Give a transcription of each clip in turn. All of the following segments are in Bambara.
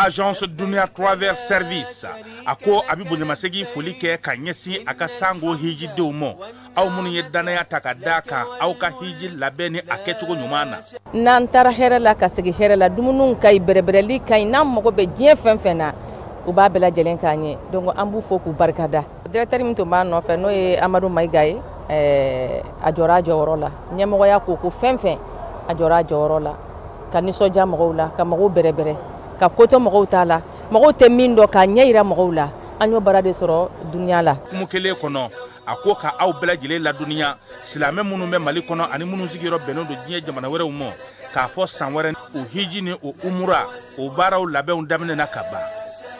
Agence Dunia Travel Service a ko a bɛ bonyamasegin foli kɛ ka ɲɛsin a ka sango hijidenw ma, aw minnu ye dannaya ta ka da kan aw ka hiji labɛn ni a kɛcogo ɲuman na. N'an taara hɛrɛ la ka segin hɛrɛ la, dumuniw ka ɲi, bɛrɛbɛrɛli ka ɲi, n'an mago bɛ diɲɛ fɛn fɛn na, u b'a bɛɛ lajɛlen k'an ye. Donc an b'u fo k'u barikada. Directeur min tun b'a nɔfɛ, n'o ye Amadu Mayiga ye, ɛɛ a jɔra a jɔyɔrɔ la. Ɲɛmɔgɔya ko ko fɛn fɛn, a jɔra a jɔyɔrɔ la, ka nisɔndiya mɔgɔw la, ka mɔgɔw bɛrɛbɛrɛ, ka ko to mɔgɔw ta la, mɔgɔw tɛ min dɔn k'a ɲɛ jira mɔgɔw la. An y'o baara de sɔrɔ Dunia la. Hukumu kelen kɔnɔ, a ko ka aw bɛɛ lajɛlen ladɔnniya, silamɛ minnu bɛ Mali kɔnɔ ani minnu sigiyɔrɔ bɛnnen don diɲɛ jamana wɛrɛw ma, k'a fɔ san wɛrɛ o hiji ni o umura o baaraw labɛnw daminɛna ka ban.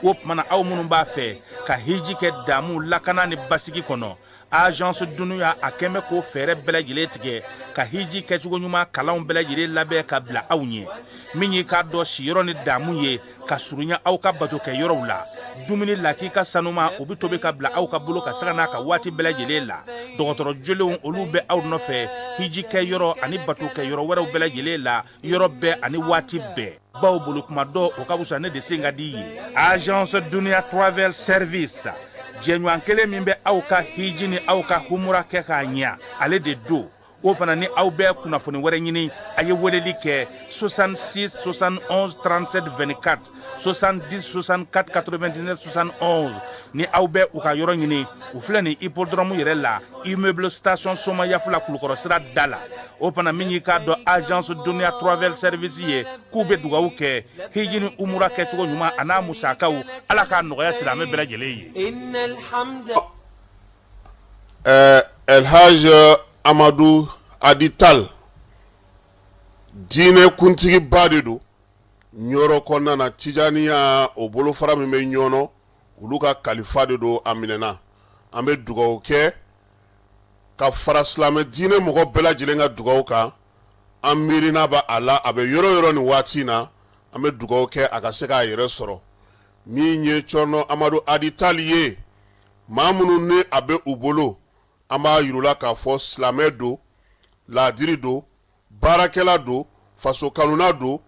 O tuma na, aw minnu b'a fɛ ka hiji kɛ damu, lakana ni basigi kɔnɔ, Agence Dunia a kɛn bɛ k'o fɛɛrɛ bɛɛ lajɛlen tigɛ ka hiji kɛcogo ɲuman kalanw bɛɛ lajɛlen labɛn ka bila aw ɲɛ. Min y'i k'a dɔn siyɔrɔ ni damu ye ka surunya aw ka batokɛ yɔrɔw la, dumuni lakika sanuma o bɛ tobi ka bila aw ka bolo ka sanga n'a ka waati bɛɛ lajɛlen la. Dɔgɔtɔrɔ jolenw olu bɛ aw nɔfɛ hiji kɛ yɔrɔ ani batokɛ yɔrɔ wɛrɛw bɛɛ lajɛlen la, yɔrɔ bɛɛ ani waati bɛɛ, baw bolo kuma dɔ o ka fisa ne de sen ka di ye. Agence Dunia Travel Service, jɛɲɔgɔn kelen min bɛ aw ka hiji ni aw ka humura kɛ k'a ɲɛ, ale de don. O fana ni aw bɛ kunnafoni wɛrɛ ɲini, a ye weleli kɛ 66 71 37 24, 70 64 99 71. Ni aw bɛ u ka yɔrɔ ɲini, u filɛ nin hippodrome yɛrɛ la, immeuble station Somayaf la, Kulukɔrɔ sira da la. O fana min y'i k'a dɔn Agence Dunia Travel Service ye, k'u bɛ dugawu kɛ hiji ni umura kɛcogo ɲuman a n'a musakaw, Ala k'a nɔgɔya silamɛ bɛɛ lajɛlen ye. Elhaj Amadu Hadi Tal, diinɛ kuntigiba de don Ɲɔrɔ kɔnɔna na, Tijaniya o bolofara min bɛ Ɲɔnɔ, olu ka kalifa de don. A minɛna, an bɛ dugawu kɛ ka fara silamɛ diinɛ mɔgɔ bɛɛ lajɛlen ka dugawu kan. An miirina bɛ a la, a bɛ yɔrɔ yɔrɔ nin waati in na, an bɛ dugawu kɛ a ka se k'a yɛrɛ sɔrɔ. Min ye Cɔrɔnɔ Amadu Hadi Tal ye, maa minnu ni a bɛ u bolo, an b'a yir'u la k'a fɔ silamɛ don, laadiri don, baarakɛla don, faso kanuna don,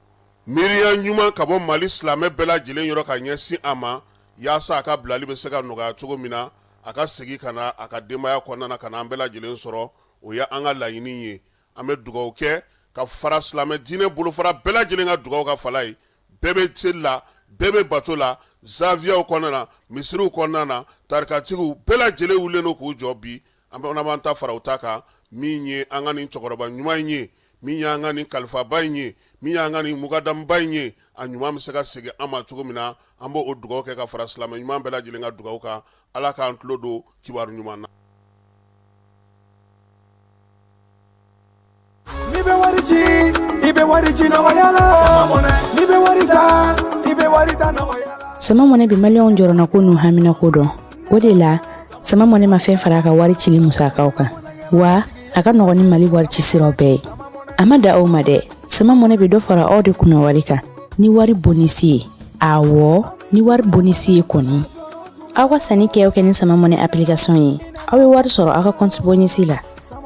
miiriya ɲuman ka bɔ Mali silamɛ bɛɛ lajɛlen yɔrɔ ka ɲɛsin a ma, yaasa a ka bilali bɛ se ka nɔgɔya cogo min na, a ka segin ka na a ka denbaya kɔnɔna na, ka na an bɛɛ lajɛlen sɔrɔ. O ye an ka laɲini ye. An bɛ dugawu kɛ ka fara silamɛ diinɛ bolofara bɛɛ lajɛlen ka dugawu kan. Fala ye, bɛɛ bɛ seli la, bɛɛ bɛ bato la, zawiyaw kɔnɔna na, misiriw kɔnɔna na, tarikatigiw bɛɛ lajɛlen wulilen don k'u jɔ bi. An bɛ b'an ta fara u ta kan. Min ye an ka nin cɛkɔrɔba ɲuman in ye, min y'an ka nin kalifaba in ye, min y'an ka nin mukadamuba in ye, a ɲuman bɛ se ka segin an ma cogo min na, an b'o dugawu kɛ ka fara silamɛ ɲuman bɛɛ lajɛlen ka dugawu kan. Ala k'an tulo don kibaru ɲuman na. N'i bɛ wari ci, i bɛ wari ci nɔgɔya la. N'i bɛ wari ta, i bɛ wari ta nɔgɔya la. Sama Mɔnɛ bɛ maliyɛnw jɔrɔnako n'u haminako dɔn. O de la, Sama Mɔnɛ ma fɛn fara a ka wari cili musakaw kan, wa a ka nɔgɔn ni Mali wari ci siraw bɛɛ ye. A ma dan o ma dɛ, Sama Mɔnɛ bɛ dɔ fara aw de kunna wari kan ni wari bonisi ye. Awɔ, ni wari bonisi ye kɔni. Aw ka sanni kɛ o kɛ ni Sama Mɔnɛ application ye, aw bɛ wari sɔrɔ aw ka compte bonus la.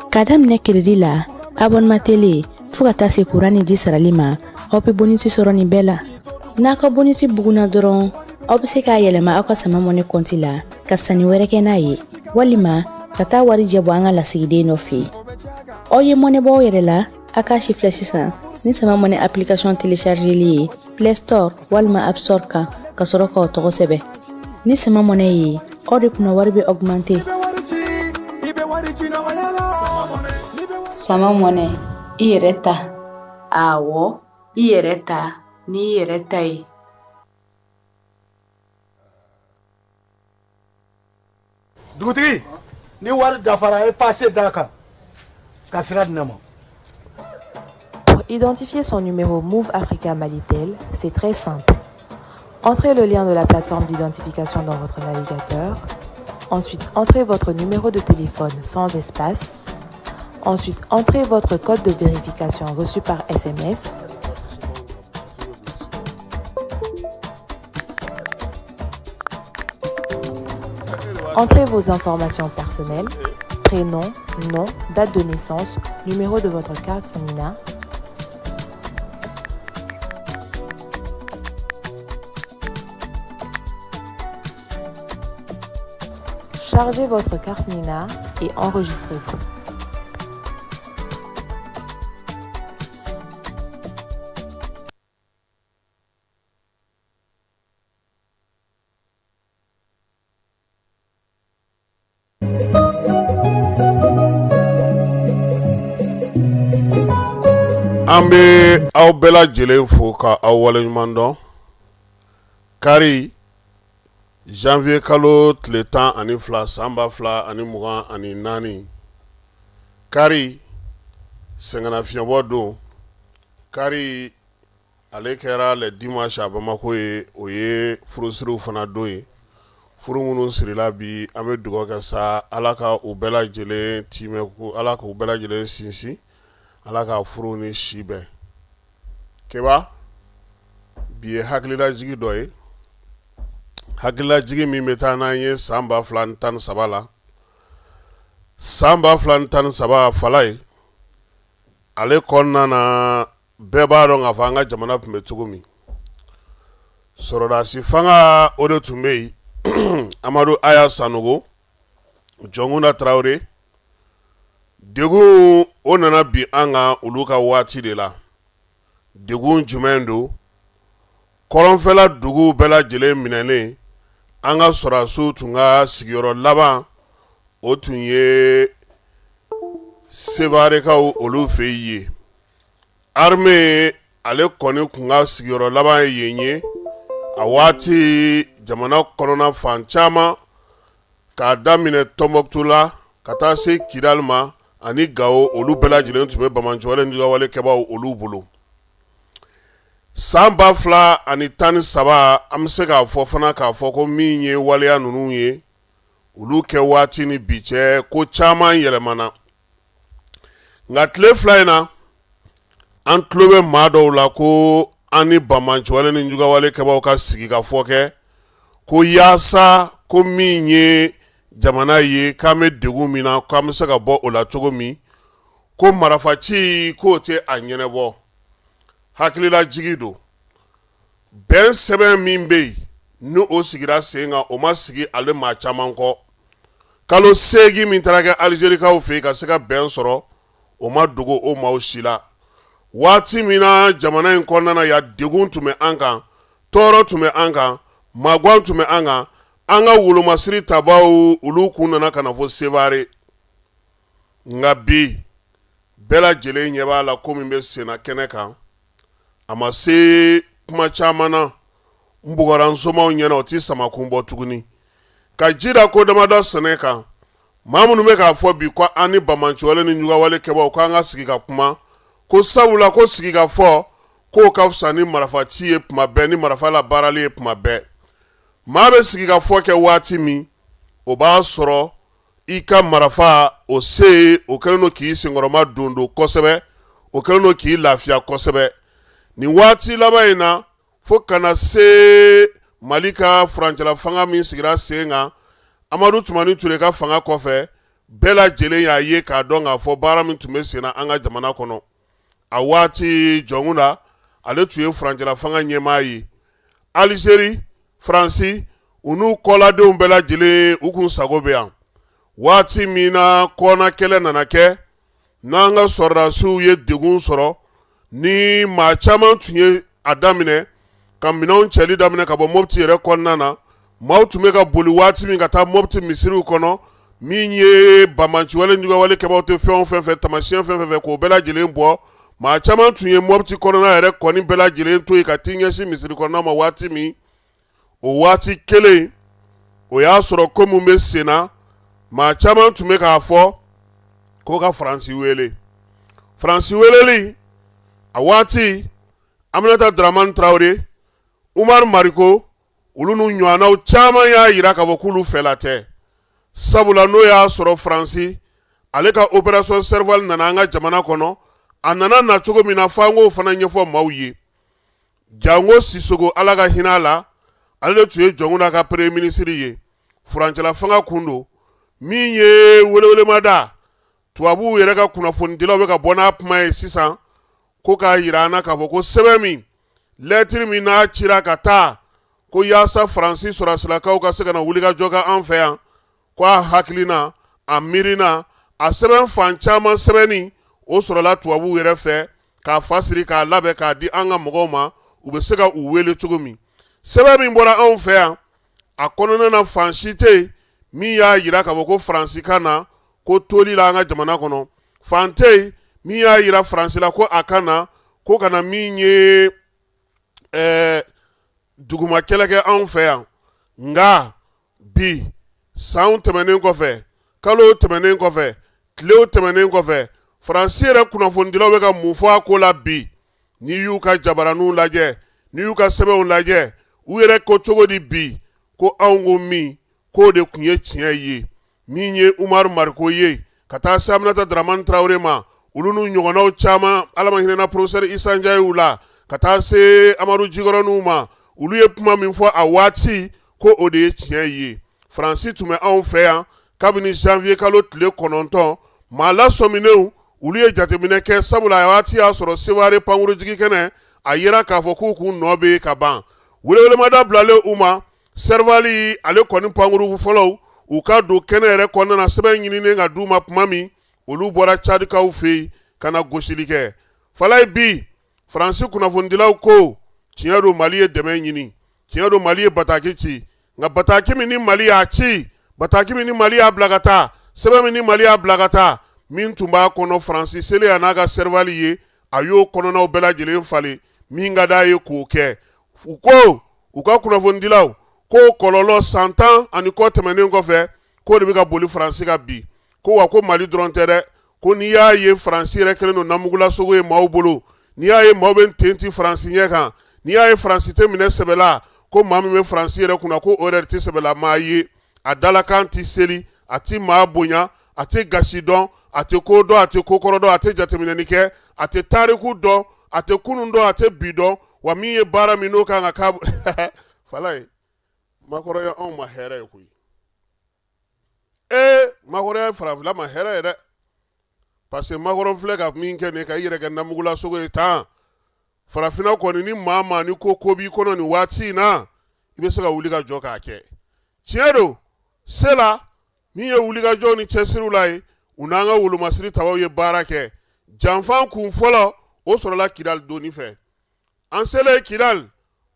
K'a daminɛ crédit la, abonnement télé, fo ka taa se kuran ni ji sarali ma, aw bɛ bonus sɔrɔ nin bɛɛ la. N'a ka bonus bugunna dɔrɔn, aw bɛ se k'a yɛlɛma aw ka Sama Mɔnɛ compte la ka sanni wɛrɛ kɛ n'a ye, walima ka taa warijɛ bɔ an ka lasigiden dɔ fɛ yen. Aw ye mɔnɛ bɔ aw yɛrɛ la, a k'a si filɛ sisan ni Sama Mɔnɛ application téléchargeli ye Play Store walima App Store kan, ka sɔrɔ k'aw tɔgɔ sɛbɛn. Ni Sama Mɔnɛ ye, aw de kunna wari bɛ augmenter. Sama Mɔnɛ, i yɛrɛ ta. Awɔ, i yɛrɛ ta n'i yɛrɛ ta ye. Dugutigi, ni wari dafara, e passe d'a kan ka sira di ne ma. Pour identifier son numéro Moov Africa Malitel, c'est très simple. Entrez le lien de la plateforme d'identification dans votre navigateur. Ensuite, entrez votre numéro de téléphone sans espace. Ensuite, entrez votre code de vérification reçu par SMS. Entrez vos informations personnelles, prénom, nom, date de naissance, numéro de votre carte NINA. Chargez votre carte NINA et enregistrez-vous. An bɛ aw bɛɛ lajɛlen fo ka aw waleɲuman dɔn kari janvier kalo tile 12 san 2024 kari sɛgɛnnafiɲɛbɔ don kari ale kɛra le dimanche à Bamako ye o ye furusiriw fana don ye furu minnu sirila bi an bɛ dugawu kɛ sa Ala ka u bɛɛ lajɛlen timɛ Ala k'u bɛɛ lajɛlen sinsin Ala ka furu ni si bɛn Keba bi ye hakililajigi dɔ ye hakililajigi min bɛ taa n'an ye san 2013 la san 2013 Falaye ale kɔnɔna na bɛɛ b'a dɔn k'a fɔ an ka jamana tun bɛ cogo min sɔrɔdasi fanga o de tun bɛ yen Amadu Aya Sanogo Jɔnkunda Tarawele degun o nana bin an kan olu ka waati de la degun jumɛn don kɔrɔnfɛla dugu bɛɛ lajɛlen minɛlen an ka sɔrɔdasiw tun ka sigiyɔrɔ laban o tun ye Sevarekaw olu fɛ yen armée ale kɔni tun ka sigiyɔrɔ laban ye yen ye a waati jamana kɔnɔna fan caman k'a daminɛ Tɔnbɔkutu la ka taa se Kidali ma ani Gawo olu bɛɛ lajɛlen tun bɛ banbaanciwale ni juguyawale kɛbaaw olu bolo san 2013 an bɛ se k'a fɔ fana k'a fɔ ko min ye waleya ninnu ye olu kɛ waati ni bi cɛ ko caman yɛlɛmana nka tile fila in na an tulo bɛ maa dɔw la ko an ni banbaanciwale ni juguyawale kɛbaaw ka sigikafɔ kɛ ko yaasa ko min ye jamana ye k'an bɛ degun min na k'an bɛ se ka bɔ o la cogo min ko marafaci k'o tɛ a ɲɛnabɔ hakililajigi don bɛn sɛbɛn min bɛ yen ni o sigira sen kan o ma sigi ale maa caman kɔ kalo 8 min taara kɛ Alizerikaw fɛ yen ka se ka bɛn sɔrɔ o ma dogo o maaw si la waati min na jamana in kɔnɔna na yan degun tun bɛ an kan tɔɔrɔ tun bɛ an kan magwan tun bɛ an kan an ka wolomasiri tabaw olu kun nana ka na fo Sevare nka bi bɛɛ lajɛlen ɲɛ b'a la ko min bɛ senna kɛnɛ kan a ma se kuma caman na n bugɔra n somaw ɲɛna o tɛ samakun bɔ tuguni ka ji da ko damadɔ sɛnɛ kan maa minnu bɛ k'a fɔ bi ko an ni banbaanciwale ni juguyawale kɛbaaw ko an ka sigi ka kuma ko sabula ko sigikafɔ k'o ka fisa ni marifa ci ye tuma bɛɛ ni marifa labaarali ye tuma bɛɛ maa bɛ sigikafɔ kɛ waati min o b'a sɔrɔ i ka marifa o se o kɛlen don k'i senkɔrɔma don don kosɛbɛ o kɛlen don k'i lafiya kosɛbɛ nin waati laban in na fo ka na se Mali ka furancɛla fanga min sigira sen kan Amadu Tumani Ture ka fanga kɔfɛ bɛɛ lajɛlen y'a ye k'a dɔn k'a fɔ baara min tun bɛ sen na an ka jamana kɔnɔ a waati Jɔnkunda ale tun ye furancɛla fanga ɲɛmaa ye Alizeri Faransi u n'u kɔladenw bɛɛ lajɛlen u kun sago bɛ yan waati min na kɔna kɛlɛ nana kɛ n'an ka sɔrɔdasiw ye degun sɔrɔ ni maa caman tun ye a daminɛ ka minɛnw cɛli daminɛ ka bɔ Mopti yɛrɛ kɔnɔna na maaw tun bɛ ka boli waati min ka taa Mopti misiriw kɔnɔ min ye banbaanciwale juguyawale kɛbaaw tɛ fɛn o fɛn fɛ taamasiyɛn fɛn fɛn fɛ k'o bɛɛ lajɛlen bɔ maa caman tun ye Mopti kɔnɔna yɛrɛ kɔni bɛɛ lajɛlen to yen ka t'i ɲɛsin misiri kɔnɔna ma waati min o waati kelen o y'a sɔrɔ ko min bɛ sen na maa caman tun bɛ k'a fɔ ko ka Faransi wele Faransi weleli a waati Aminata Dramane Traoré Umaru Mariko olu n'u ɲɔgɔnnaw caman y'a jira k'a fɔ k'olu fɛla tɛ sabula n'o y'a sɔrɔ Faransi ale ka opération Serval nana an ka jamana kɔnɔ a nana na cogo min na f'an k'o fana ɲɛfɔ maaw ye Jango Sisoko Ala ka hinɛ a la ale de tun ye Jɔnkunda ka premier ministre ye furancɛla fanga kun don min ye welewelemada tubabuw yɛrɛ ka kunnafonidilaw bɛ ka bɔ n'a kuma ye sisan ko k'a jira an na k'a fɔ ko sɛbɛn min lɛtiri min n'a cira ka taa ko yaasa Faransi sɔrɔdasilakaw ka se ka na wulikajɔ kɛ an fɛ yan. ko a hakilina, a miirina, a sɛbɛn fan caman sɛbɛnni o sɔrɔla tubabuw yɛrɛ fɛ k'a fa siri k'a labɛn k'a di an ka mɔgɔw ma u bɛ se ka u wele cogo min. Sɛbɛn min bɔra anw fɛ yan, a kɔnɔna na fan si tɛ yen min y'a jira k'a fɔ ko Faransi ka na ko toli la an ka jamana kɔnɔ. Fan tɛ yen min y'a jira Faransi la ko a ka na ko ka na min ye duguma kɛlɛ kɛ anw fɛ yan. Nka bi sanw tɛmɛnen kɔfɛ, kalow tɛmɛnen kɔfɛ, tilew tɛmɛnen kɔfɛ, Faransi yɛrɛ kunnafonidilaw bɛ ka mun fɔ a ko la bi? N'i y'u ka jabaraninw lajɛ, n'i y'u ka sɛbɛnw lajɛ, u yɛrɛ ko cogo di bi ko anw ko min k'o de tun ye tiɲɛ ye. Min ye Umaru Mariko ye ka taa se Aminata Dramani Tarawele ma, olu n'u ɲɔgɔnnaw caman, Ala ma hinɛna professeur Isa Njayew la, ka taa se Amadu Jikɔrɔniw ma, olu ye kuma min fɔ a waati ko o de ye tiɲɛ ye. Faransi tun bɛ anw fɛ yan kabini janvier kalo tile 9. Maa lasɔminenw olu ye jateminɛ kɛ, sabula a waati y'a sɔrɔ Seware pankurujigi kɛnɛ a yera k'a fɔ k'u k'u nɔ bɛ yen ka ban. Welewelemada bilalen u ma, Serval ale kɔni pankuru fɔlɔw u ka don kɛnɛ yɛrɛ kɔnɔna na, sɛbɛn ɲininen ka d'u ma tuma min, olu bɔra Cadikaw fɛ yen ka na gosili kɛ. Falayi, bi Faransi kunnafonidilaw ko tiɲɛ don Mali ye dɛmɛ ɲini, tiɲɛ don Mali ye bataki ci, nka bataki min ni Mali y'a ci, bataki min ni Mali y'a bila ka taa, sɛbɛn min ni Mali y'a bila ka taa, min tun b'a kɔnɔ Faransi selen a n'a ka Serval ye, a y'o kɔnɔnaw bɛɛ lajɛlen falen, min ka d'a ye k'o kɛ. U ko u ka kunnafonidilaw ko kɔlɔlɔ san 10 ani kɔ tɛmɛnen kɔfɛ, k'o de bɛ ka boli Faransi kan bi. Ko wa ko Mali dɔrɔn tɛ dɛ, ko n'i y'a ye Faransi yɛrɛ kɛlen don namugulasogo ye maaw bolo, n'i y'a ye maaw bɛ ten ti Faransi ɲɛ kan, n'i y'a ye Faransi tɛ minɛ sɛbɛ la, ko maa min bɛ Faransi yɛrɛ kunna ko o yɛrɛ tɛ sɛbɛla maa ye. A dalakan tɛ seli, a tɛ maa bonya, a tɛ gasi dɔn, a tɛ ko dɔn, a tɛ ko kɔrɔ dɔn, a tɛ jateminɛni kɛ, a tɛ tariku dɔn, a tɛ kunun dɔn, a tɛ bi dɔn. Wa min ye baara min n'o kan ka k'a Falaye, makɔrɔya anw ma hɛrɛ ye koyi. Ee, makɔrɔya ye farafinna ma hɛrɛ ye dɛ, parce que Macron filɛ ka min kɛ nin ka i yɛrɛ kɛ namugulasogo ye tan. Farafinna kɔni, ni maa maa ni ko ko b'i kɔnɔ nin waati in na, i bɛ se ka wuli ka jɔ k'a kɛ. Tiɲɛ don, se la min ye wulikajɔ ni cɛsiriw la ye, u n'an ka wolomasiri tabaw ye baara kɛ. Janfan kun fɔlɔ o sɔrɔla Kidali donni fɛ. An selen Kidali,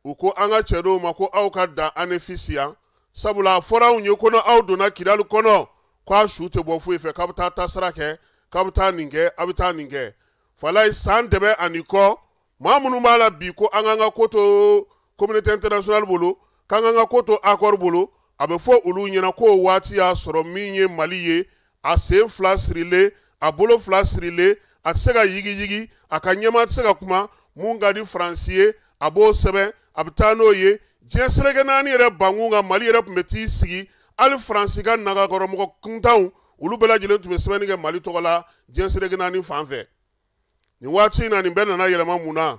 u ko an ka cɛdenw ma ko aw ka dan Anefisi yan, sabula a fɔra anw ye ko n'aw donna Kidali kɔnɔ, k'a su tɛ bɔ foyi fɛ, k'aw bɛ taa tasira kɛ, k'aw bɛ taa nin kɛ, aw bɛ taa nin kɛ. Falayi, san dɛbɛ ani kɔ, maa minnu b'a la bi ko an k'an ka ko to communauté internationale bolo, k'an k'an ka ko to accord bolo, a bɛ fɔ olu ɲɛna k'o waati y'a sɔrɔ min ye Mali ye, a sen fila sirilen, a bolo fila sirilen, a tɛ se ka yigiyigi, a ka ɲɛmaa tɛ se ka kuma. Mun ka di Faransi ye, a b'o sɛbɛn, a bɛ taa n'o ye diɲɛ seleke naani yɛrɛ bankun kan. Mali yɛrɛ tun bɛ t'i sigi, hali Faransi ka nagakɔrɔmɔgɔ kuntanw, olu bɛɛ lajɛlen tun bɛ sɛbɛnni kɛ Mali tɔgɔ la diɲɛ seleke naani fan fɛ. Nin waati in na, nin bɛɛ nana yɛlɛma mun na?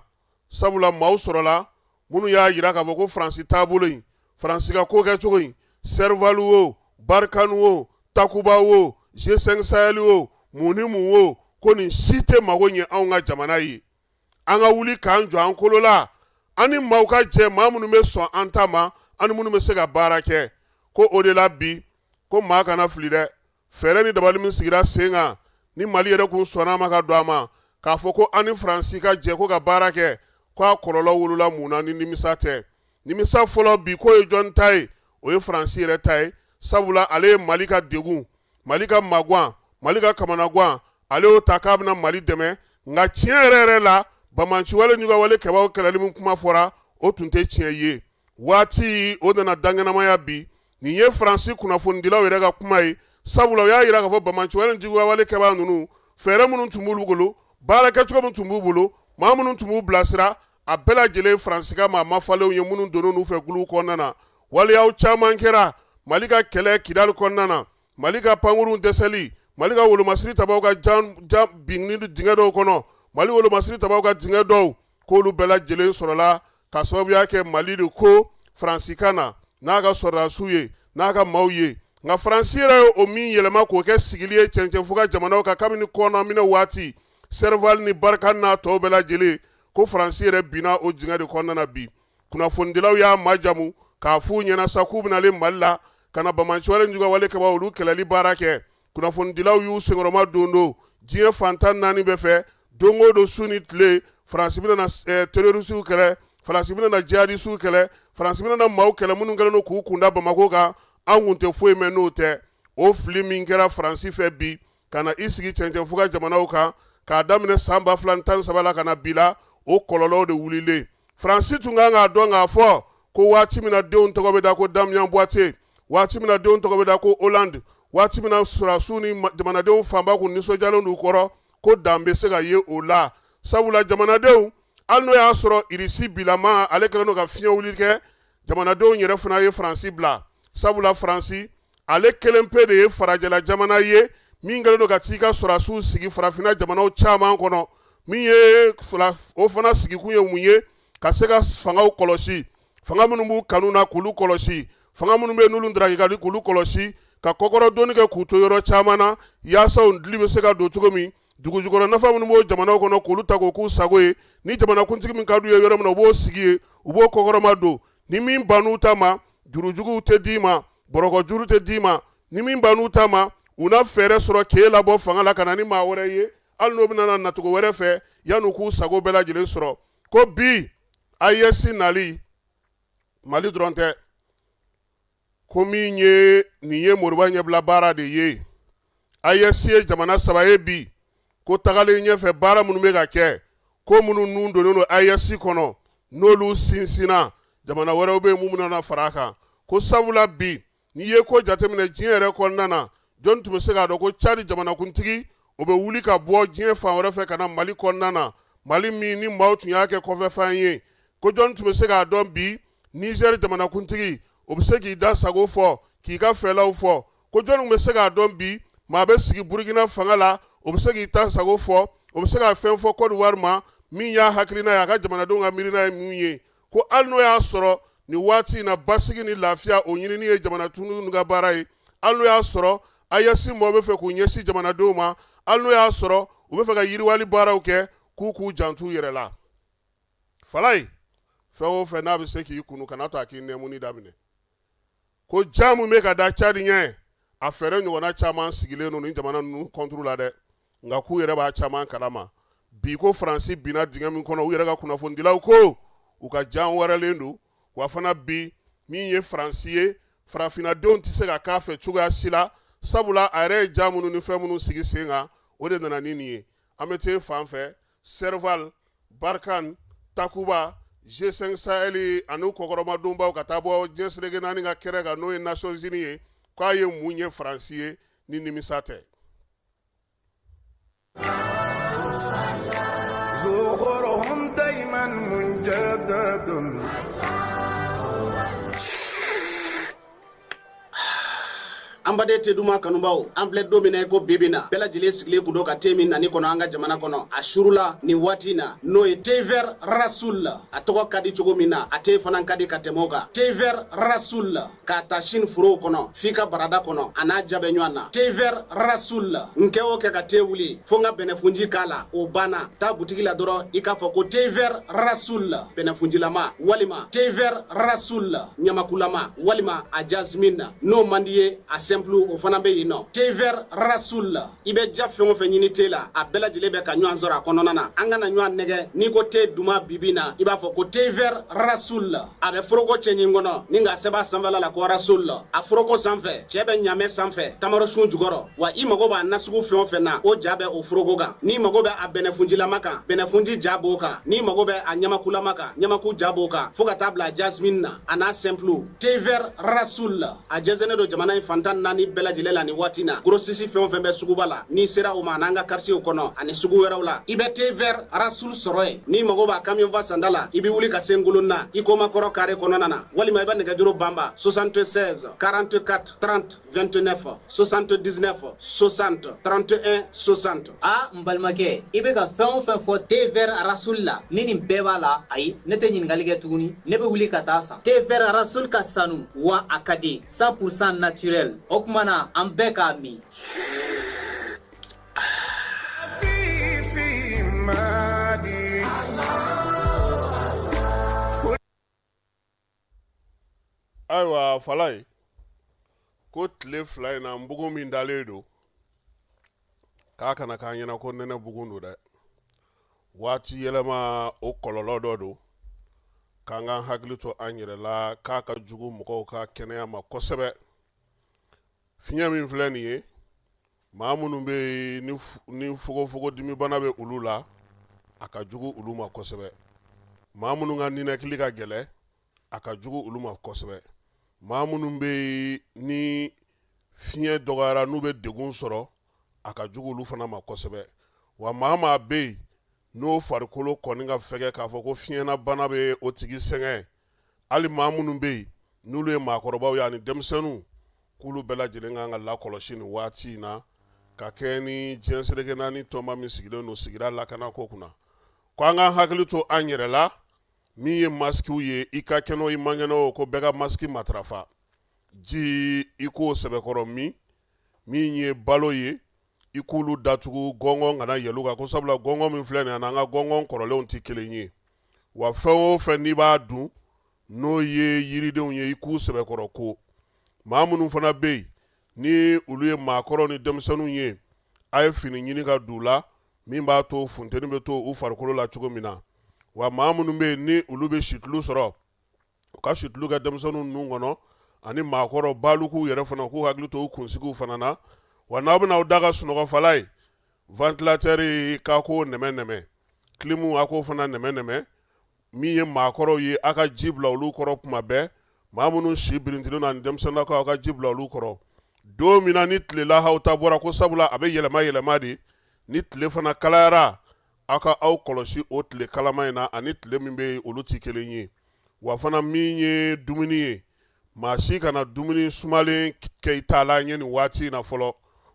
Sabula maaw sɔrɔla minnu y'a jira k'a fɔ ko Faransi taabolo in, Faransi ka ko kɛcogo in, Serval wo, Barkhane wo, Takuba wo, G5 Sahel wo, mun ni mun wo, ko nin si tɛ mago ɲɛ anw ka jamana ye. An ka wuli k'an jɔ an kolo la, an ni maaw ka jɛ, maa minnu bɛ sɔn an ta ma, an ni minnu bɛ se ka baara kɛ. Ko o de la bi, ko maa kana fili dɛ, fɛɛrɛ ni dabali min sigira sen kan, ni Mali yɛrɛ kun sɔnna a ma ka don a ma k'a fɔ ko an ni Faransi ka jɛ ko ka baara kɛ, ko a kɔlɔlɔ wolola mun na ni nimisa tɛ? Nimisa fɔlɔ bi, k'o ye jɔn ta ye? O ye Faransi yɛrɛ ta ye, sabula ale ye Mali ka degun, Mali ka magwan, Mali ka kamanagan, ale y'o ta k'a bɛna Mali dɛmɛ. Nka tiɲɛ yɛrɛ yɛrɛ la, banbaanciwale ni wale kɛbaaw kɛlɛli min kuma fɔra, o tun tɛ tiɲɛ ye. Waati o nana dankɛnɛmaya bi. Nin ye Faransi kunnafonidilaw yɛrɛ ka kuma ye, sabula u y'a jira k'a fɔ banbaanciwale ni juguyawale kɛbaa ninnu, fɛɛrɛ minnu tun b'u bolo, baara kɛcogo min tun b'u bolo, maa minnu tun b'u bilasira, a bɛɛ lajɛlen Faransi ka maa mafalenw ye minnu donn'u fɛ guluw kɔnɔna na. Waleyaw caman kɛra Mali ka kɛlɛ Kidali kɔnɔna na, Mali ka pankurun dɛsɛli, Mali ka wolomasiri tabaw ka jan binni dingɛ dɔw kɔnɔ, Mali wolomasiri tabaw ka dingɛ dɔw, k'olu bɛɛ lajɛlen sɔrɔla ka sababuya kɛ Mali de ko Faransi ka na n'a ka sɔrɔdasiw ye, n'a ka maaw ye. Nka Faransi yɛrɛ ye o min yɛlɛma k'o kɛ sigili ye cɛncɛnfuga jamanaw kan kabini kɔnɔminɛ waati, Serval ni Barkhane n'a tɔw bɛɛ lajɛlen, ko Faransi yɛrɛ binna o dingɛ de kɔnɔna na bi. Kunnafonidilaw y'a majamu k'a f'u ɲɛna sa k'u bɛnalen Mali la. ka na banbaanciwale ni juguyawale kɛbaa olu kɛlɛli baara kɛ. Kunnafonidilaw y'u senkɔrɔma don don diɲɛ fan 14 bɛɛ fɛ don o don, su ni tile. Faransi bɛna na terroristew kɛlɛ, Faransi bɛna na jihadistew kɛlɛ, Faransi bɛna na maaw kɛlɛ minnu kɛlen don k'u kunda Bamakɔ kan. An kun tɛ foyi mɛn n'o tɛ. O fili min kɛra Faransi fɛ bi ka na i sigi cɛncɛnfuga jamanaw kan k'a daminɛ san 2013 la ka na bi la, o kɔlɔlɔw de wulilen. Faransi tun kan k'a dɔn k'a fɔ ko waati min na denw tɔgɔ bɛ da ko Damien Boiteux, waati min na denw tɔgɔ bɛ da ko Hollande, waati min na sɔrɔdasiw ni jamanadenw fanba kun nisɔndiyalen d'u kɔrɔ, ko dan bɛ se ka ye o la. Sabula jamanadenw, hali n'o y'a sɔrɔ Irisi bilama ale kɛlen don ka fiɲɛ wuli kɛ, jamanadenw yɛrɛ fana ye Faransi bila. Sabula Faransi ale kelen pe de ye farajɛla jamana ye min kɛlen don ka t'i ka sɔrɔdasiw sigi farafinna jamanaw caman kɔnɔ. Min ye o fana sigikun ye mun ye? Ka se ka fangaw kɔlɔsi, fanga minnu b'u kanu na k'olu kɔlɔsi, fanga minnu bɛ n'olu daraki ka di k'olu kɔlɔsi, ka kɔkɔrɔdonni kɛ k'u to yɔrɔ caman na yaasa u dili bɛ se ka don cogo min. Dugujukɔrɔ nafa minnu b'o jamanaw kɔnɔ k'olu ta k'o k'u sago ye. Ni jamanakuntigi min ka d'u ye yɔrɔ min na, u b'o sigi yen, u b'o kɔkɔrɔma don. Ni min bann'u ta ma, jurujuguw tɛ d'i ma, bɔrɔkɔ juru tɛ d'i ma. Ni min bann'u ta ma, u na fɛɛrɛ sɔrɔ k'e labɔ fanga la ka na ni maa wɛrɛ ye, hali n'o bɛna na nacogo wɛrɛ fɛ, yan'u k'u sago bɛɛ lajɛlen sɔrɔ. Ko bi AES nali Mali dɔrɔn tɛ, ko min ye nin ye moriba ɲɛbila baara de ye. AES ye jamana saba ye bi, ko tagalen ɲɛfɛ baara minnu bɛ ka kɛ, ko minnu nun donnen don AES kɔnɔ, n'olu sinsinna, jamana wɛrɛw bɛ yen minnu bɛna fara a kan. Ko sabula bi n'i ye ko jateminɛ diɲɛ yɛrɛ kɔnɔna na, jɔn tun bɛ se k'a dɔn ko Cadi jamanakuntigi o bɛ wuli ka bɔ diɲɛ fan wɛrɛ fɛ ka na Mali kɔnɔna na, Mali min ni maaw tun y'a kɛ kɔfɛfan ye? Ko jɔn tun bɛ se k'a dɔn bi Nizɛri jamanakuntigi o bɛ se k'i da sago fɔ, k'i ka fɛlaw fɔ? Ko jɔn bɛ se k'a dɔn bi maa bɛ sigi Burukina fanga la, o bɛ se k'i ta sago fɔ, o bɛ se ka fɛn fɔ Kɔdiwari ma min y'a hakilina ye, a ka jamanadenw ka miirina ye min ye? Ko hali n'o y'a sɔrɔ nin waati in na basigi ni lafiya o ɲinini ye jamanakuntigi ka baara ye, hali n'o y'a sɔrɔ AES mɔgɔw bɛ fɛ k'u ɲɛsin jamanadenw ma, hali n'o y'a sɔrɔ u bɛ fɛ ka yiriwali baaraw kɛ, k'u k'u janto u yɛrɛ la. Falaye, fɛn o fɛn n'a bɛ se k'i kunu, kana to a k'i nɛmuni daminɛ. Ko ja min bɛ ka da Cadi ɲɛ, a fɛɛrɛ ɲɔgɔnna caman sigilen don ni jamana ninnu contre la dɛ, nka k'u yɛrɛ b'a caman kalama. Bi ko Faransi binna dingɛ min kɔnɔ, u yɛrɛ ka kunnafonidilaw ko u ka jan wɛrɛlen don. Wa fana bi min ye Faransi ye, farafinnadenw tɛ se ka k'a fɛ cogoya si la, sabula a yɛrɛ ye ja minnu ni fɛn minnu sigi sen kan, o de nana ni nin ye. An bɛ t'e fan fɛ, Serval, Barkhane, Takuba, G5 Sahel ani kɔkɔrɔmadonbaw ka taa bɔ diɲɛ seleke naani ka kɛnɛ kan, n'o ye Nations Unies ye, k'a ye mun ye Faransi ye ni nimisa tɛ? An baden te duman kanubaw, an filɛ don min na i ko bi bi na, bɛɛ lajɛlen sigilen kun don ka te min nani kɔnɔ an ka jamana kɔnɔ a surula nin waati in na, n'o ye thé vert Rasoul. A tɔgɔ ka di cogo min na, a te fana ka di ka tɛmɛ o kan. Thé vert Rasoul, k'a ta Chine forow kɔnɔ f'i ka barada kɔnɔ, a n'a ja bɛ ɲɔgɔn na. Thé vert Rasoul, n kɛ o kɛ ka te wuli fo n ka bɛnɛfunji k'a la, o banna. Taa butigi la dɔrɔn i k'a fɔ ko thé vert Rasoul bɛnɛfunjilama, walima thé vert Rasoul ɲamakulama, walima a jasmine. N'o man di ye, a simple o fana bɛ yen nɔ. Thé vert Rasoul, i bɛ ja fɛn o fɛn ɲini te la, a bɛɛ lajɛlen bɛ ka ɲɔgɔn sɔrɔ a kɔnɔna na. An kana ɲɔgɔn nɛgɛ, n'i ko te duman bibi na, i b'a fɔ ko thé vert Rasoul. A bɛ foroko cɛɲi kɔnɔ ni k'a sɛbɛn a sanfɛla la ko Rasoul. A foroko sanfɛ, cɛ bɛ ɲamɛ sanfɛ, tamarosun jukɔrɔ. Wa i mago b'a nasugu fɛn o fɛn na, o ja bɛ o foroko kan. N'i mago bɛ a bɛnɛfunjilama kan, bɛnɛfunji ja b'o kan. N'i mago bɛ a ɲamakulama kan, ɲamaku ja b'o kan, fo ka taa bila jasmine na, a n'a simple. Thé vert Rasoul, a jɛnsɛnnen don jamana in fan 14 bɛɛ lajɛlen la nin waati in na. Grossiste fɛn o fɛn bɛ suguba la, n'i sera o ma, an'an ka quartier kɔnɔ ani sugu wɛrɛw la, i bɛ thé vert Rasoul sɔrɔ yen. N'i mago b'a camion fa sanda la, i bɛ wuli ka se Ngolonna, Ikoma kɔrɔ carré kɔnɔna na, walima i bɛ nɛgɛjuru banba 76 44 30 29 79 60 31 60. Aa n balimakɛ, i bɛ ka fɛn o fɛn fɔ thé vert Rasoul la, ni nin bɛɛ b'a la, ayi, ne tɛ ɲininkali kɛ tuguni, ne bɛ wuli ka taa san. Thé vert Rasoul ka sanu wa a ka di, 100% naturel. O tuma na an bɛɛ k'a min. Ayiwa Falaye. Ko tile 2 in na, nbugun min dalen don, k'a kana k'an ɲɛna ko nɛnɛ bugun don dɛ. Waati yɛlɛma o kɔlɔlɔ dɔ don, k'an k'an hakili to an yɛrɛ la, k'a ka jugu mɔgɔw ka kɛnɛya ma kosɛbɛ. Fiɲɛ min filɛ nin ye, maa minnu bɛ yen ni fogofogo dimibana bɛ olu la, a ka jugu olu ma kosɛbɛ. Maa minnu ka ninakili ka gɛlɛn, a ka jugu olu ma kosɛbɛ. Maa minnu bɛ yen ni fiɲɛ dɔgɔyara n'u bɛ degun sɔrɔ, a ka jugu olu fana ma kosɛbɛ. Wa maa maa bɛ yen n'o farikolo kɔni ka fɛgɛ k'a fɔ ko fiɲɛnabana bɛ o tigi sɛgɛn, hali maa minnu bɛ yen n'olu ye maakɔrɔbaw ye ani denmisɛnninw, k'olu bɛɛ lajɛlen kan ka lakɔlɔsi nin waati in na, ka kɛ ni diɲɛ seleke naani tɔnba min sigilen don sigida lakanako kunna, ko an k'an hakili to an yɛrɛ la. Min ye masikiw ye, i ka kɛnɛ o, i man kɛnɛ o, ko bɛɛ ka masiki matarafa. Ji i k'o sɛbɛkɔrɔ min, min ye balo ye, i k'olu datugu gɔngɔn kana yɛlɛ u kan, ko sabula gɔngɔn min filɛ nin ye, a n'an ka gɔngɔn kɔrɔlenw tɛ kelen ye. Wa fɛn o fɛn n'i b'a dun, n'o ye yiridenw ye, i k'u sɛbɛkɔrɔ ko. Maa minnu fana bɛ yen ni olu ye maakɔrɔw ni denmisɛnninw ye, a ye fini ɲini ka don u la min b'a to funteni bɛ to u farikolo la cogo min na. Wa maa minnu bɛ yen ni olu bɛ situlu sɔrɔ, u ka situlu kɛ denmisɛnninw nun kɔnɔ, ani maakɔrɔ balikuw yɛrɛ fana, u k'u hakili to u kunsigiw fana na. Wa n'aw bɛna aw da ka sunɔgɔ fala ye, ventilateur k'a k'o nɛmɛ nɛmɛ, clim a k'o fana nɛmɛ nɛmɛ. Min ye maakɔrɔw ye, a ka ji bila olu kɔrɔ kuma bɛɛ. Maa minnu si birintilen don ani denmisɛnninlakaw, aw ka ji bila olu kɔrɔ don min na ni tile lahaw ta bɔra, ko sabula a bɛ yɛlɛma yɛlɛma de. Ni tile fana kalayara, aw ka aw kɔlɔsi o tile kalama in na, ani tile min bɛ yen, olu tɛ kelen ye. Wa fana min ye dumuni ye, maa si kana dumuni sumalen kɛ i taalan ye nin waati in na fɔlɔ.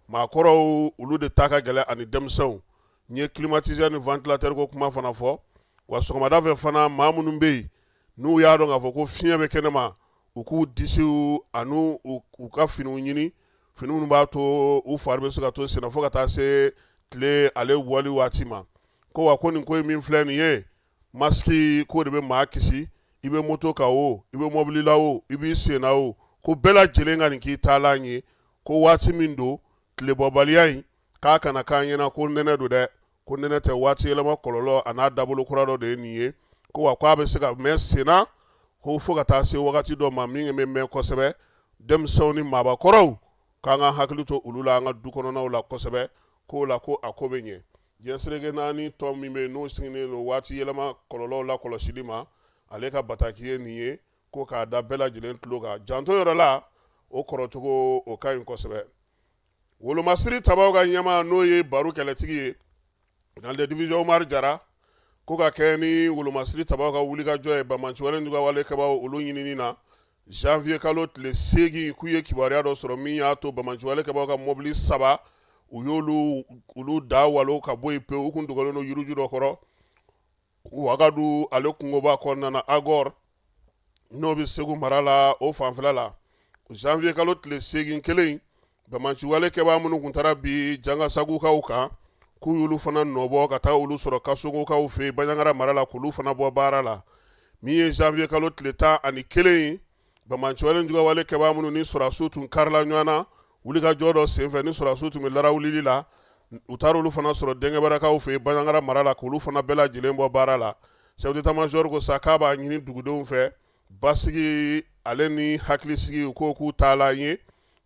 Maakɔrɔw olu de ta ka gɛlɛn ani denmisɛnw. N ye climatiseur ni ventilateur ko kuma fana fɔ. Wa sɔgɔmada fɛ fana, maa minnu bɛ yen n'u y'a dɔn k'a fɔ ko fiɲɛ bɛ kɛnɛma, u k'u disiw ani u ka finiw ɲini, fini minnu b'a to u fari bɛ se ka to senna fo ka taa se tile ale bɔli waati ma. Ko wa ko nin ko in min filɛ nin ye, masiki k'o de bɛ maa kisi. I bɛ moto kan o, i bɛ mɔbili la o, i b'i sen na o, ko bɛɛ lajɛlen ka nin k'i taalan ye. Ko waati min don, tilebɔbaliya in, k'a kana k'an ɲɛna ko nɛnɛ don dɛ, ko nɛnɛ tɛ, waati yɛlɛma kɔlɔlɔ a n'a dabolo kura dɔ de ye nin ye. Ko wa k'a bɛ se ka mɛn senna, ko fo ka taa se wagati dɔ ma min bɛ mɛn kosɛbɛ. Denmisɛnw ni maabakɔrɔw, k'an ka hakili to olu la an ka du kɔnɔnaw la kosɛbɛ, k'o la ko a ko bɛ ɲɛ. Diɲɛ seleke naani tɔn min bɛ yen n'o sigilen don waati yɛlɛma kɔlɔlɔw lakɔlɔsili ma, ale ka bataki ye nin ye, ko k'a da bɛɛ lajɛlen tulo kan. Janto yɔrɔ la, o kɔrɔcogo o ka ɲi kosɛbɛ. Wolomasiri tabaw ka ɲɛmaa, n'o ye baro kɛlɛtigi ye, général de division Umaru Jara, ko ka kɛ ni wolomasiri tabaw ka wulikajɔ ye banbaanciwale wale kɛbaaw olu ɲinini na, janvier kalo tile 8, k'u ye kibaruya dɔ sɔrɔ min y'a to banbaanciwale kɛbaaw ka mɔbili 3, u y'olu olu da walo ka bɔ yen pewu. U kun dogolen don yiriju dɔ kɔrɔ Wagadu ale kungoba kɔnɔna na, Agɔr, n'o bɛ Segu mara la, o fanfɛla la. Janvier kalo tile 8 kelen, banbaanciwale kɛbaa minnu tun taara bin Jangasagukaw kan, k'u y'olu fana nɔbɔ ka taa olu sɔrɔ Kasongokaw fɛ yen Banjagara mara la, k'olu fana bɔ baara la. Min ye janvier kalo tile 11 ye, banbaanciwale jugawale kɛbaa minnu ni sɔrɔdasiw tun karila ɲɔgɔn na wulikajɔ dɔ senfɛ, ni sɔrɔdasiw tun bɛ larawulili la, u taara olu fana sɔrɔ Dɛnkɛbarakaw fɛ yen Banjagara mara la, k'olu fana bɛɛ lajɛlen bɔ baara la. Chef d'état-major ko sa k'a b'a ɲini dugudenw fɛ, basigi ale ni hakilisigi, u ko k'u taalan ye.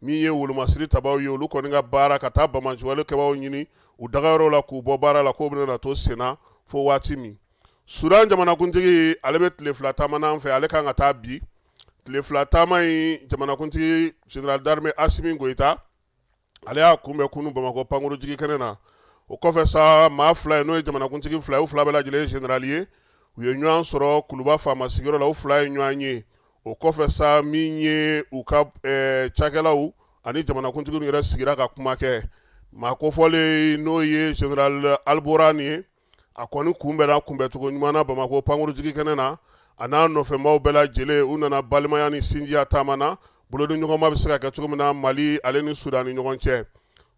Min ye wolomasiri tabaw ye, olu kɔni ka baara ka taa banbaanciwale kɛbaaw ɲini u dagayɔrɔ la k'u bɔ baara la, k'o bɛna to senna fo waati min. Sudan jamanakuntigi, ale bɛ tile 2 taama n'an fɛ, ale kan ka taa bi. Tile 2 taama in, jamanakuntigi général d'armée Asimi Goyita, ale y'a kunbɛn kunun Bamakɔ pankurunjigi kɛnɛ na. O kɔfɛ sa, maa 2 ye, n'o ye jamanakuntigi 2 ye, u 2 bɛɛ lajɛlen ye général ye, u ye ɲɔgɔn sɔrɔ Kuluba faama sigiyɔrɔ la, u 2 ye ɲɔgɔn ye. O kɔfɛ sa, min ye u ka cakɛlaw ani jamanakuntigi yɛrɛ sigira ka kuma kɛ, maa kofɔlen n'o ye général Alburhani ye, a kɔni kunbɛnna kunbɛncogo ɲuman na Bamakɔ pankurunjigi kɛnɛ na. A n'a nɔfɛmaaw bɛɛ lajɛlen, u nana balimaya ni sinjiya taama na, bolodiɲɔgɔnma bɛ se ka kɛ cogo min na Mali ale ni Sudan ni ɲɔgɔn cɛ.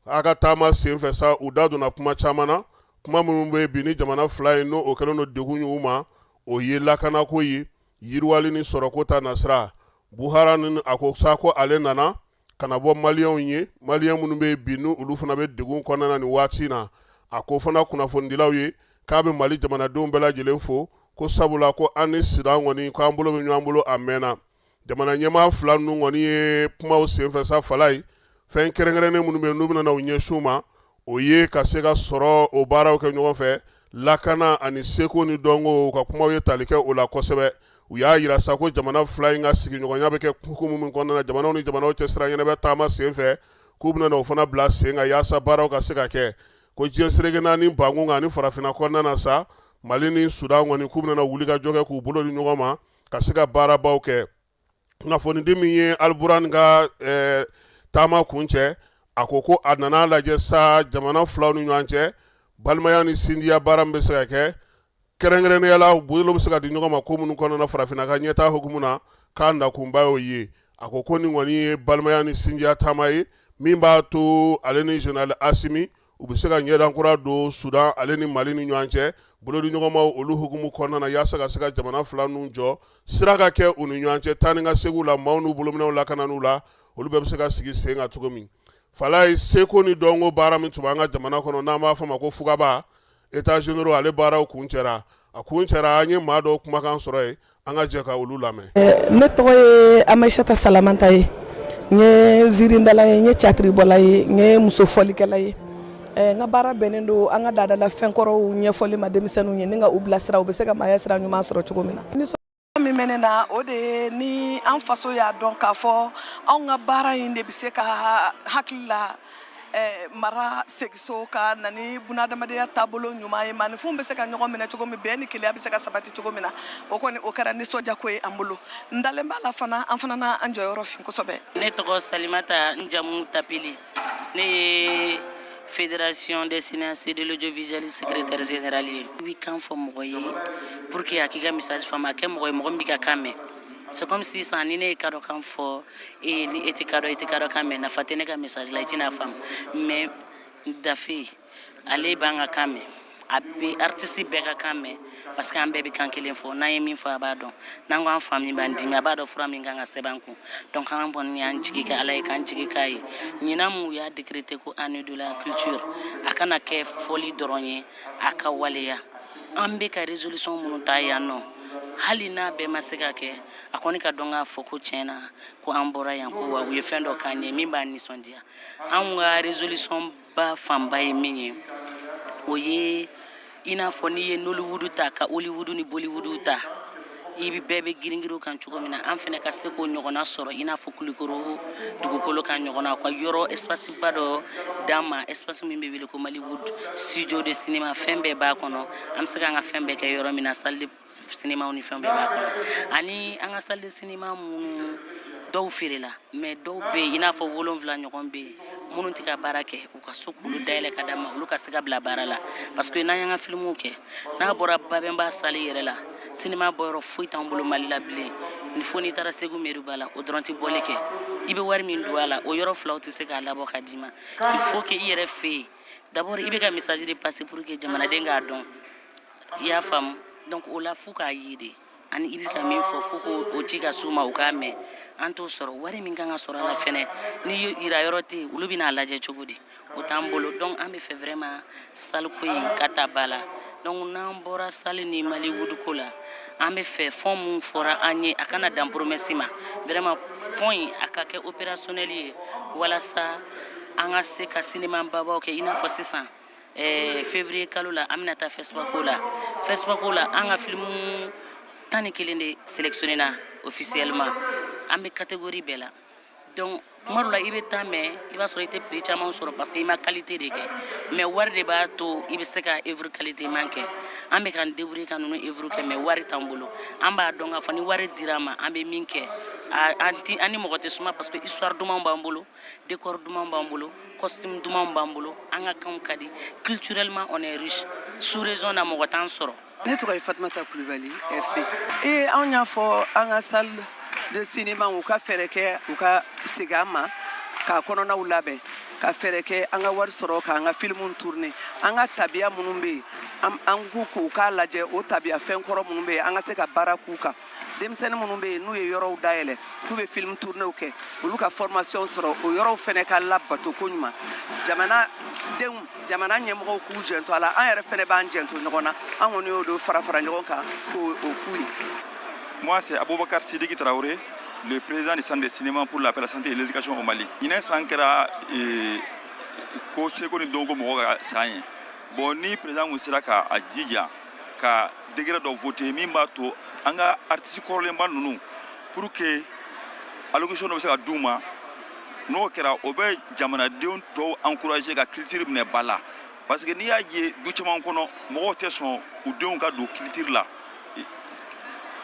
A ka taama senfɛ sa, u da donna kuma caman na, kuma minnu bɛ bi ni jamana 2 in n'o o kɛlen don degun ye u ma, o ye lakanako ye, yiriwali ni sɔrɔko ta nasira. Burhani a ko sa ko ale nana ka na bɔ maliyɛnw ye, maliyɛn minnu bɛ bi n'u olu fana bɛ degun kɔnɔna na nin waati in na. A ko fana kunnafonidilaw ye k'a bɛ Mali jamanadenw bɛɛ lajɛlen fo, ko sabula ko an ni Sudan kɔni k'an bolo bɛ ɲɔgɔn bolo a mɛnna. Jamana ɲɛmaa fila ninnu kɔni ye kumaw senfɛ sa Falaye, fɛn kɛrɛnkɛrɛnnen minnu bɛ yen n'u bɛna na u ɲɛsin u ma, o ye ka se ka sɔrɔ o baaraw kɛ ɲɔgɔn fɛ, lakana ani seko ni dɔnko, u ka kumaw ye tali kɛ o la kosɛbɛ. U y'a jira sa ko jamana fila in ka sigiɲɔgɔnya bɛ kɛ hukumu min kɔnɔna na, jamanaw ni jamanaw cɛ sira ɲɛnabɛ taama senfɛ, k'u bɛna na o fana bila sen kan yaasa baaraw ka se ka kɛ. Ko diɲɛ seleke naani bankun kan ani farafinna kɔnɔna na sa, Mali ni Sudan kɔni k'u bɛna na wulikajɔ kɛ k'u bolo di ɲɔgɔn ma ka se ka baarabaw kɛ. Kunnafonidi min ye Aliburani ka taama kuncɛ, a ko ko a nana lajɛ sa jamana filaw ni ɲɔgɔn cɛ balimaya ni sinjiya baara min bɛ se ka kɛ, kɛrɛnkɛrɛnnenya la bolo bɛ se ka di ɲɔgɔn ma ko minnu kɔnɔna farafinna ka ɲɛtaa hukumu na, k'a nakunba y'o ye. A ko ko nin kɔni ye balimaya ni sinjiya taama ye min b'a to ale ni général Asimi u bɛ se ka ɲɛda kura don Sudan ale ni Mali ni ɲɔgɔn cɛ bolodiɲɔgɔnmaw olu hukumu kɔnɔna na, yaasa ka se ka jamana fila ninnu jɔ sira ka kɛ u ni ɲɔgɔn cɛ taa ni ka seginw la, maaw n'u bolominɛnw lakananiw la, olu bɛɛ bɛ se ka sigi sen kan cogo min. Falaye, seko ni dɔnko baara min tun b'an ka jamana kɔnɔ n'an b'a fɔ ma ko fugaba, états généraux, ale baaraw kuncɛra. A kuncɛra, an ye maa dɔw kumakan sɔrɔ yen, an ka jɛ ka olu lamɛn. Ne tɔgɔ ye Amayisata Salamanta ye, n ye ziirindala ye, n ye catiribɔla ye, n ye muso fɔlikɛla ye. N ka baara bɛnnen don an ka laadala fɛnkɔrɔw ɲɛfɔli ma denmisɛnninw ye ni ka u bilasira u bɛ se ka maaya sira ɲuman sɔrɔ cogo min na. Nisɔndiya min bɛ ne na, o de ye ni an faso y'a dɔn k'a fɔ anw ka baara in de bɛ se ka hakili la mara segin so ka na ni bunadamadenya taabolo ɲuman ye, maaninfinw bɛ se ka ɲɔgɔn minɛ cogo min, bɛn ni kelenya bɛ se ka sabati cogo min na, o kɔni o kɛra nisɔndiyako ye an bolo. N dalen b'a la fana, an fana na an jɔyɔrɔ fin kosɛbɛ. Ne tɔgɔ Salimata, n jamu Tapili. Ne ye Fédération des cinéastes de l'audiovisuel secrétaire général ye. I bɛ kan fɔ mɔgɔ ye pour que a k'i ka message faamu, a kɛ mɔgɔ ye mɔgɔ min b'i ka kan mɛn. C'est comme sisan ni ne ye kadɔ kan fɔ e ye, ni e tɛ kadɔ, i tɛ kadɔ kan mɛn, nafa tɛ ne ka message la, i tɛna faamu. Mais Dafe, ale b'an ka kan mɛn, a bɛ artiste bɛɛ ka kan mɛn, parce que an bɛɛ bɛ kan kelen fɔ. N'an ye min fɔ, a b'a dɔn. N'an ko an fa min b'an dimi, a b'a dɔn fura min kan ka sɛbɛn an kun. Donc an kɔni y'an jigi kɛ Ala ye, k'an jigi k'a ye. Ɲinan mun y'a décrété ko année de la culture, a kana kɛ fɔli dɔrɔn ye, a ka waleya. An bɛ ka résolution minnu ta yan nɔ, hali n'a bɛɛ ma se ka kɛ, a kɔni ka dɔn k'a fɔ ko tiɲɛ na ko an bɔra yan ko wa u ye fɛn dɔ k'an ye min b'an nisɔndiya. Anw ka résolution ba fanba ye min ye, o ye i n'a fɔ n'i ye Nollywood ta ka Hollywood ni Bollywood ta, i bɛ bɛɛ bɛ girin kan cogo min na, an fana ka se k'o ɲɔgɔnna sɔrɔ, i n'a fɔ Kulukoro dugukolo kan ɲɔgɔnna, ka yɔrɔ espace ba dɔ d'an ma, espace min bɛ wele ko Maliwood studio de cinéma. Fɛn bɛɛ b'a kɔnɔ, an bɛ se k'an ka fɛn bɛɛ kɛ yɔrɔ min na, salle de cinéma ni fɛn bɛɛ b'a kɔnɔ. Ani an ka salle de cinéma minnu dɔw feerela, mais dɔw bɛ yen, i n'a fɔ 7 ɲɔgɔn bɛ yen minnu tɛ ka baara kɛ, u ka so k'olu dayɛlɛ ka d'an ma, olu ka se ka bila baara la, parce que n'an y'an ka filimuw kɛ, n'a bɔra Babɛnba salle yɛrɛ la, cinéma bɔyɔrɔ foyi t'an bolo Mali la bilen. Fo n'i taara Segu Meriba la, o dɔrɔn tɛ bɔli kɛ. I bɛ wari min don a la, o yɔrɔ filaw tɛ se k'a labɔ ka d'i ma. Il faut que i yɛrɛ fɛ yen d'abord, i bɛ ka message de passer pour que jamanaden k'a dɔn, i y'a faamu. Donc o la f'u k'a ye de, ani i bɛ ka min fɔ, fo k'o ci ka s'u ma, u k'a mɛn. An t'o sɔrɔ. Wari min kan ka sɔrɔ a la fɛnɛ, ni yira yɔrɔ tɛ yen, olu bɛna lajɛ cogo di? O t'an bolo. Donc an bɛ fɛ vraiment salle ko in ka ta ba la. Donc n'an bɔra salle ni Maliwood ko la, an bɛ fɛ fonds mun fɔra an ye, a kana dan promesse ma. Vraiment, fonds in a ka kɛ opérationnel ye, walasa an ka se ka cinéma babaw kɛ. I n'a fɔ sisan février kalo la, an bɛna taa FESPACO la. FESPACO la, an ka film 11 de sélectionné na officiellement, an bɛ catégorie bɛɛ la. Donc tuma dɔ la, i bɛ taa mɛn, i b'a sɔrɔ i tɛ prix caman sɔrɔ, parce que i ma qualité de kɛ, mais wari de b'a to i bɛ se ka œuvre qualité man kɛ. An bɛ k'an débrouiller ka ninnu œuvre kɛ, mais wari t'an bolo. An b'a dɔn k'a fɔ ni wari dira an ma, an bɛ min kɛ, an ti an ni mɔgɔ tɛ suma, parce que histoire dumanw b'an bolo, décor duman b'an bolo, costume dumanw b'an bolo, an ka kanw ka di, culturellement on est riche. Sous région na, mɔgɔ t'an sɔrɔ. Ne tɔgɔ ye Fatumata Kulubali FC. Ee, anw y'a fɔ an ka salle de cinéma, u ka fɛɛrɛ kɛ, u ka segin an ma k'a kɔnɔnaw labɛn, ka fɛɛrɛ kɛ an ka wari sɔrɔ k'an ka filimuw tourner, an ka tabiya minnu bɛ yen. An k'u k'u k'a lajɛ, o tabiya fɛn kɔrɔ minnu bɛ yen, an ka se ka baara k'u kan. Denmisɛnnin minnu bɛ yen, n'u ye yɔrɔw dayɛlɛ k'u bɛ film tournéw kɛ, olu ka formation sɔrɔ, o yɔrɔw fɛnɛ ka labato koɲuman. Jamana denw, jamana ɲɛmɔgɔw k'u janto a la, an yɛrɛ fɛnɛ b'an janto ɲɔgɔn na. An kɔni y'o don fara fara ɲɔgɔn kan k'o f'u ye. Moi, c'est Aboubacar Sidiki Traoré, le président du Centre de cinéma pour la paix, la santé et l'éducation au Mali. Ɲinɛ san kɛra ko seko ni dɔnko mɔgɔ ka san ye. Bon, ni président kun sera ka a jija ka décret dɔ voter min b'a to an ka artiste kɔrɔlenba ninnu, pour que allocution dɔ bɛ se ka d'u ma, n'o kɛra, o bɛ jamanadenw tɔw encourager ka culture minɛ ba la, parce que n'i y'a ye du caman kɔnɔ, mɔgɔw tɛ sɔn u denw ka don culture la,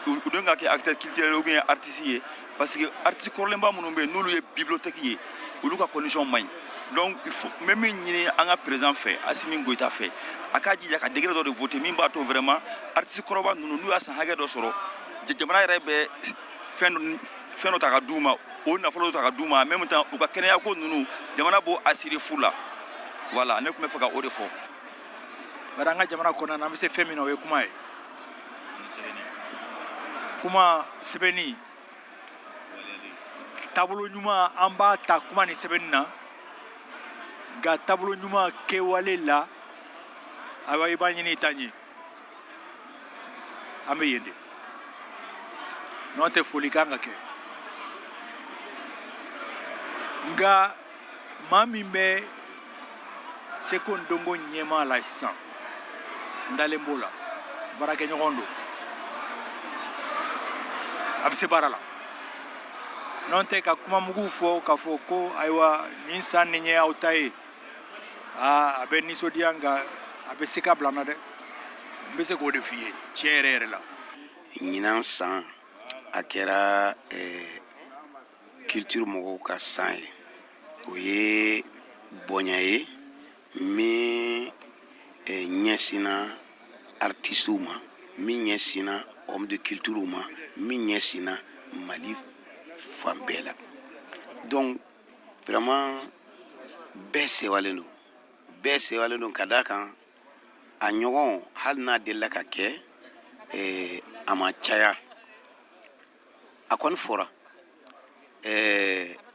u denw ka kɛ acteur culturel ou bien artiste ye, parce que artiste kɔrɔlenba minnu bɛ yen, n'olu ye bibliothèque ye, olu ka condition man ɲi. Donc il faut, n bɛ min ɲini an ka président fɛ, Assimi Goïta fɛ, a k'a jija ka décret dɔ de voter min b'a to vraiment artiste kɔrɔba ninnu, n'u y'a san hakɛ dɔ sɔrɔ, jamana yɛrɛ bɛ fɛn dɔ ta ka d'u ma, o nafolo dɔ ta ka d'u ma. En même temps, u ka kɛnɛya ko ninnu, jamana b'o assurer fu la. Voilà, ne tun bɛ fɛ ka o de fɔ. Bari an ka jamana kɔnɔna na, an bɛ se fɛn min na, o ye kuma ye, kuma sɛbɛnni taabolo ɲuman. An b'a ta kuma ni sɛbɛnni na, nka taabolo ɲuman kɛwale la, ayiwa, i b'a ɲini i t'a ɲɛ. An bɛ yen de, n'o tɛ foli kan ka kɛ. Nka maa min bɛ seko ni dɔnko ɲɛmaa la sisan, n dalen b'o la, baarakɛɲɔgɔn don, a bɛ se baara la. N'o tɛ ka kuma mugu fɔ k'a fɔ ko ayiwa, nin san nin ye aw ta ye, aa, a bɛ nisɔndiya, nka a bɛ se ka bila n na dɛ. N bɛ se k'o de f'i ye tiɲɛ yɛrɛ yɛrɛ la. Ɲinan san, a kɛra culture mɔgɔw ka san ye. O ye bonya ye min ɲɛsinna artistew ma, min ɲɛsinna homme de culture ma, min ɲɛsinna Mali fan bɛɛ la. Donc vraiment, bɛɛ sewalen don, bɛɛ sewalen don, ka d'a kan a ɲɔgɔn, hali n'a delila ka kɛ, a ma caya. A kɔni fɔra,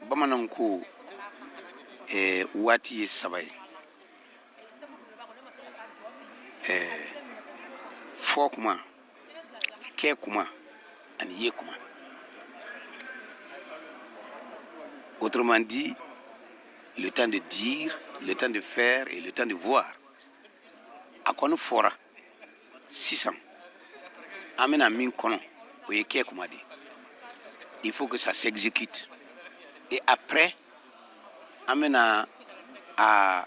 bamananw ko waati ye saba ye: fɔ kuma, kɛ kuma ani ye kuma. Autrement dit, le temps de dire, le temps de faire et le temps de voir. A kɔni fɔra, sisan an bɛna min kɔnɔ, o ye kɛ kuma de. Il faut que ça s'exécute et après an bɛna a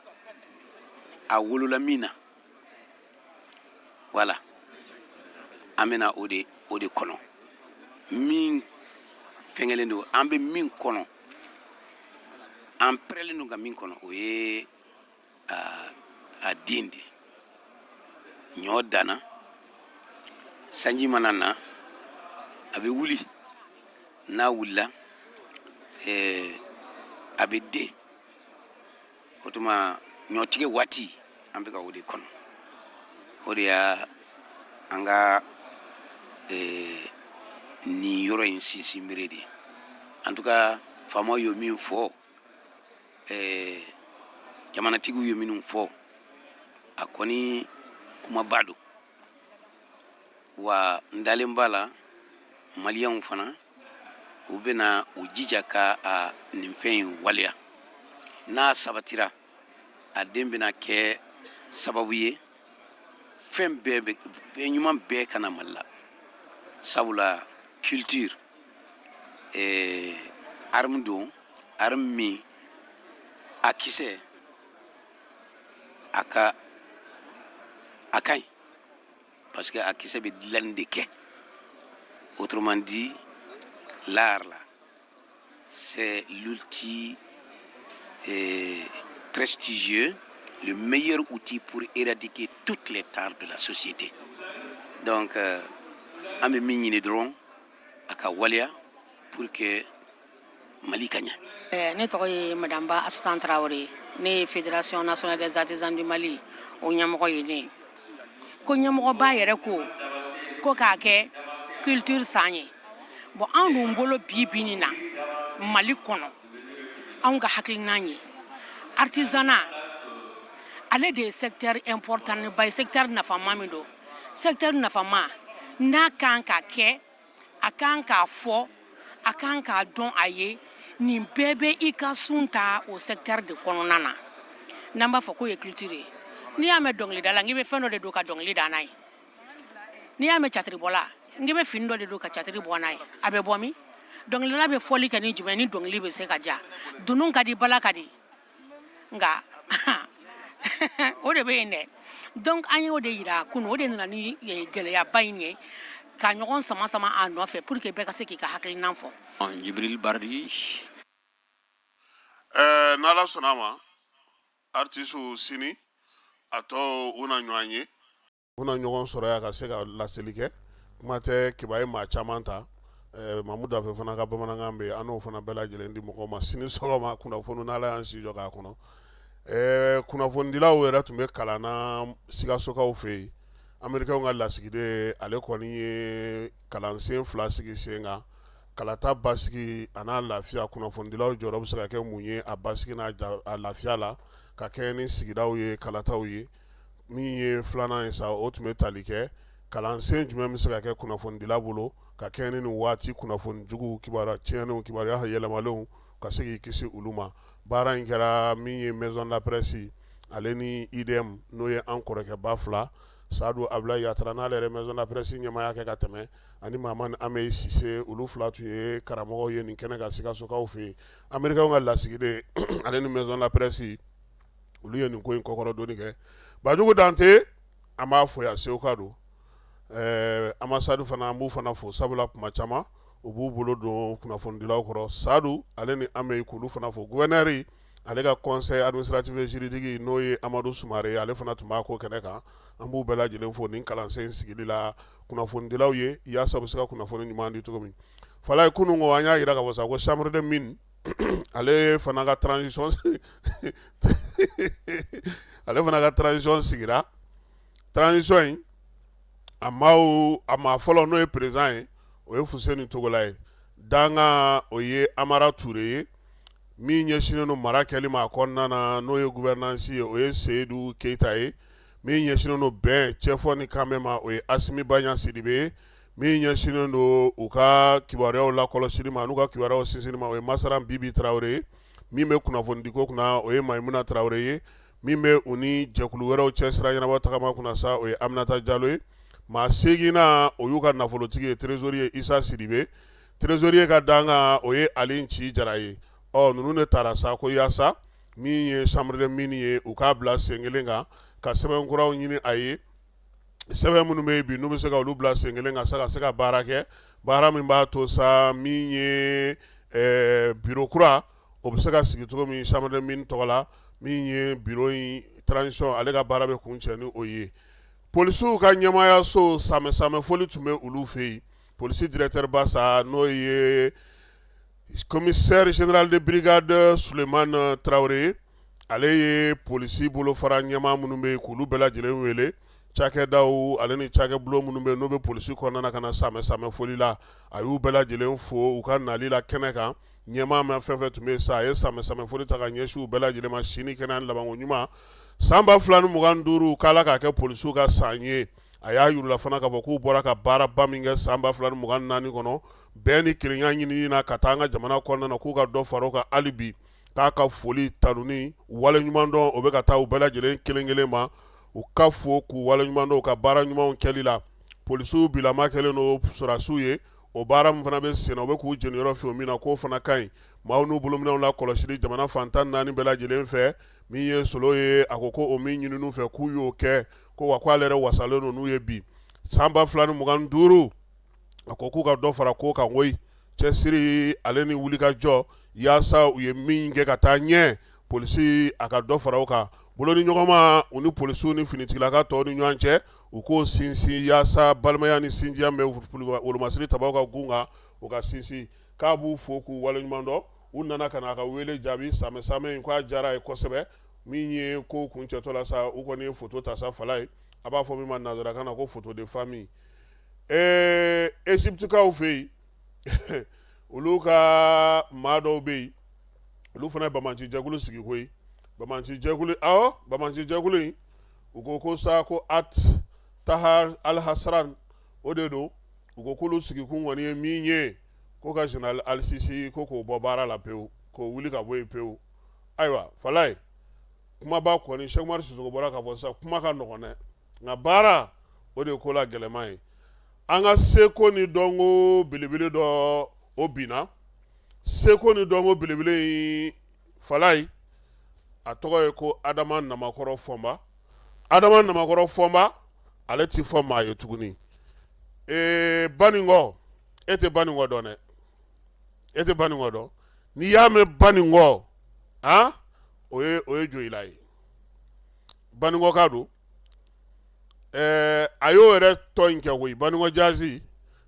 wolola min na, voilà, an bɛna o de kɔnɔ. Min fɛngɛlen don, an bɛ min kɔnɔ, an pɛrɛlen don ka min kɔnɔ, o ye a den de. Ɲɔ danna, sanji mana na, a bɛ wuli. N'a wulila, a bɛ den. O tuma ɲɔtigɛ waati, an bɛ ka o de kɔnɔ. O de y'a an ka nin yɔrɔ in sinsinbere de ye. En tout cas, faamaw ye min fɔ, jamanatigiw ye minnu fɔ, a kɔni kumaba don wa. N dalen b'a la, maliyɛnw fana, u bɛna u jija ka a nin fɛn in waleya. N'a sabatira, a den bɛna kɛ sababu ye fɛn bɛɛ bɛ, fɛn ɲuman bɛɛ ka na Mali la, sabula culture arme don, arme min a kisɛ a ka a ka ɲi, parce que a kisɛ bɛ dilanni de kɛ. Autrement dit, l'art là, c'est l'outil prestigieux, le meilleur outil pour éradiquer toutes les tares de la société. Donc an bɛ min ɲini dɔrɔn, a ka waleya pour que Mali ka ɲɛ. Ne tɔgɔ ye madame Ba Asitan Traoré. Ne ye Fédération nationale des artisans du Mali, o ɲɛmɔgɔ ye ne ye. Ko ɲɛmɔgɔba yɛrɛ ko ko k'a kɛ culture san ye. Bon, anw dun bolo bi bi nin na Mali kɔnɔ, anw ka hakilinan ye artisanat ale de ye secteur important ba ye, secteur nafama min don, secteur nafama n'a kan ka kɛ, a kan k'a fɔ, a kan k'a dɔn, a ye nin bɛɛ bɛ i ka sun ta o secteur de kɔnɔna na, n'an b'a fɔ k'o ye culture ye. N'i y'a mɛn dɔnkilidala, n k'i bɛ fɛn dɔ de don ka dɔnkili da n'a ye. N'i y'a mɛn catiribɔla, n k'i bɛ fini dɔ de don ka catiri bɔ n'a ye. A bɛ bɔ min? Dɔnkilidala bɛ fɔli kɛ ni jumɛn ni dɔnkili bɛ se ka ja? Dunun ka di, bala ka di, nka o de bɛ yen dɛ. Donc an y'o de yira kunun, o de nana ni gɛlɛyaba in ye ka ɲɔgɔn sama sama a nɔfɛ pour que bɛɛ ka se k'i ka hakilinan fɔ. Jibril Bardi. N'Ala sɔnna a ma, artisiw sini a tɔ u na ɲɔgɔn ye, u na ɲɔgɔn sɔrɔ yan ka se ka laseli kɛ. Kuma tɛ, Kiba ye maa caman ta, Mamu Dafe fana ka bamanankan bɛ yen, an n'o fana bɛɛ lajɛlen di mɔgɔw ma sini sɔgɔma kunnafoni, n'Ala y'an si jɔ k'a kɔnɔ. Kunnafonidilaw yɛrɛ tun bɛ kalan na Sikasokaw fɛ yen. Amerikɛnw ka lasigiden, ale kɔni ye kalansen 2 sigi sen kan: kalata basigi a n'a lafiya, kunnafonidilaw jɔyɔrɔ bɛ se ka kɛ mun ye a basigi n'a lafiya la ka kɛɲɛ ni sigidaw ye, kalataw ye. Min ye filanan ye sa, o tun bɛ tali kɛ kalansen jumɛn bɛ se ka kɛ kunnafonidila bolo ka kɛɲɛ ni nin waati kunnafoni jugu, kibaruya tiɲɛnenw, kibaruya yɛlɛmalenw, ka se k'i kisi olu ma. Baara in kɛra min ye Maison de la Presse ale ni IDM, n'o ye an kɔrɔkɛba fila Sadu Abulayi Yatara, n'ale yɛrɛ Maison de la Presse ɲɛmaaya kɛ ka tɛmɛ, ani Mamani Ameyi Sise, olu fila tun ye karamɔgɔw ye nin kɛnɛ kan Sikasokaw fɛ yen. Amerikɛnw ka lasigiden ale ni Maison de la Presse, olu ye nin ko in kɔkɔrɔdonni kɛ. Banjugu Dante, an b'a fo yan, Seguka don. Ambassade fana, an b'u fana fo, sabula kuma caman u b'u bolo don kunnafonidilaw kɔrɔ. Sadu ale ni Ameyi, k'olu fana fo. Gouverneur ale ka conseil administratif et juridique, n'o ye Amadu Sumare ye, ale fana tun b'a ko kɛnɛ kan. An b'u bɛɛ lajɛlen fo nin kalansen sigili la kunnafonidilaw ye, yaasa u bɛ se ka kunnafoni ɲuman di cogo min. Falaye, kunun ko an y'a jira k'a fɔ sa ko chambre des mines ale fana ka transition, ale fana ka transition sigira. Transition in, a maa fɔlɔ, n'o ye président ye, o ye Fuseni Togola ye. Dankan, o ye Amara Ture ye. Min ɲɛsinnen don mara kɛli ma a kɔnɔna na, n'o ye gouvernance ye, o ye Seyidu Keyita ye. Min ɲɛsinnen don bɛn, cɛfɔ ni kanbɛn ma, o ye Asimi Baɲa Sidibe ye. Min ɲɛsinnen don u ka kibaruyaw lakɔlɔsili ma, n'u ka kibaruyaw sinsinni ma, o ye Masaran Bibi Tarawele ye. Min bɛ kunnafonidiko kunna, o ye Mayimuna Tarawele ye. Min bɛ u ni jɛkulu wɛrɛw cɛ sira ɲɛnabɔ tagama kunna sa, o ye Aminata Jalo ye. Maa seginnan, o y'u ka nafolotigi ye, trésorier, Isa Sidibe. Trésorier ka dankan, o ye Ali Nci Jara ye. Ɔ ninnu de taara sa ko yaasa min ye chambre des mines ye, u k'a bila sen kelen kan ka sɛbɛn kuraw ɲini a ye, sɛbɛn minnu bɛ yen bi n'u bɛ se ka olu bila sen kelen kan sa ka se ka baara kɛ, baara min b'a to sa min ye bureau kura, o bɛ se ka sigi cogo min chambre des mines tɔgɔ la. Min ye bureau in transition, ale ka baara bɛ kuncɛ ni o ye. Polisiw ka ɲɛmaayaso, samɛ samɛ foli tun bɛ olu fɛ yen. Polisi directeur ba sa, n'o ye commissaire général de brigade Sulemani Tarawele ye, ale ye polisi bolofara ɲɛmaa minnu bɛ yen, k'olu bɛɛ lajɛlen wele, cakɛdaw ale ni cakɛbulon minnu bɛ yen n'o bɛ polisi kɔnɔna na, ka na samɛ samɛ foli la. A y'u bɛɛ lajɛlen fo u ka nali la kɛnɛ kan. Ɲɛmaa ma fɛn fɛn tun bɛ yen sa, a ye samɛ samɛ foli ta ka ɲɛsin u bɛɛ lajɛlen ma, si ni kɛnɛya ni labanko ɲuman. San 2025, k'Ala k'a kɛ polisiw ka san ye. A y'a yir'u la fana k'a fɔ k'u bɔra ka baaraba min kɛ san 2024 kɔnɔ, bɛn ni kelenya ɲinini na ka taa an ka jamana kɔnɔna na, k'u ka dɔ fara o kan hali bi. K'a ka foli, tanuni, waleɲumandɔn, o bɛ ka taa u bɛɛ lajɛlen kelen kelen ma, u ka fo k'u waleɲumandɔn u ka baara ɲumanw kɛli la. Polisiw bilama kɛlen don sɔrɔdasiw ye, o baara min fana bɛ sen na, u bɛ k'u jeniyɔrɔ fin o min na, k'o fana ka ɲi. Maaw n'u bolominɛnw lakɔlɔsili jamana fan 14 bɛɛ lajɛlen fɛ, min ye solo ye, a ko ko o min ɲinin'u fɛ, k'u y'o kɛ, ko wa k'ale yɛrɛ wasalen don n'u ye bi. San 2025, a ko k'u ka dɔ fara ko kan koyi, cɛsiri ale ni wulikajɔ, yaasa u ye min kɛ ka taa ɲɛ, polisi a ka dɔ fara o kan. Bolo ni ɲɔgɔnma u ni polisiw ni finitigilaka tɔw ni ɲɔgɔn cɛ, u k'o sinsin yaasa balimaya ni sinjiya bɛ wolomasiri tabaw ka gun kan, u ka sinsin. K'a b'u fo k'u waleɲumandɔn, u nana ka na a ka wele jaabi samɛ samɛ in, k'a diyara a ye kosɛbɛ. Min ye ko kuncɛtɔ la sa, u kɔni ye foto ta sa, Falaye, A b'a fɔ min ma nansarakan na ko photo de famille. Ee Égyptekaw fɛ yen, olu ka maa dɔw bɛ yen, olu fana ye banbaanci jɛkulu sigi koyi. Banbaanci jɛkulu, awɔ, banbaanci jɛkulu in, u ko ko sa ko At Tahar al-Hasran o de don. U ko k'olu sigikun kɔni ye min ye, ko ka général Al-Sisi ko k'o bɔ baara la pewu, k'o wuli ka bɔ yen pewu. Ayiwa Falaye, kumaba kɔni Sɛki Umaru Sisɔkɔ bɔra k'a fɔ sisan, kuma ka nɔgɔn dɛ, nka baara o de ye ko la gɛlɛman ye. An ka seko ni dɔnko belebele dɔ o binna. Seko ni dɔnko belebele in Falaye, a tɔgɔ ye ko Adama Namakɔrɔ Fɔnba. Adama Namakɔrɔ Fɔnba, ale ti fɔ maa ye tuguni. Ee Baninkɔ, e tɛ Baninkɔ dɔn dɛ, e tɛ Baninkɔ dɔn. N'i y'a mɛn Baninkɔ, han, o ye Joyila ye, Baninkɔka don. Ɛɛ a y'o yɛrɛ tɔn in kɛ koyi, Baninkɔ Jazz,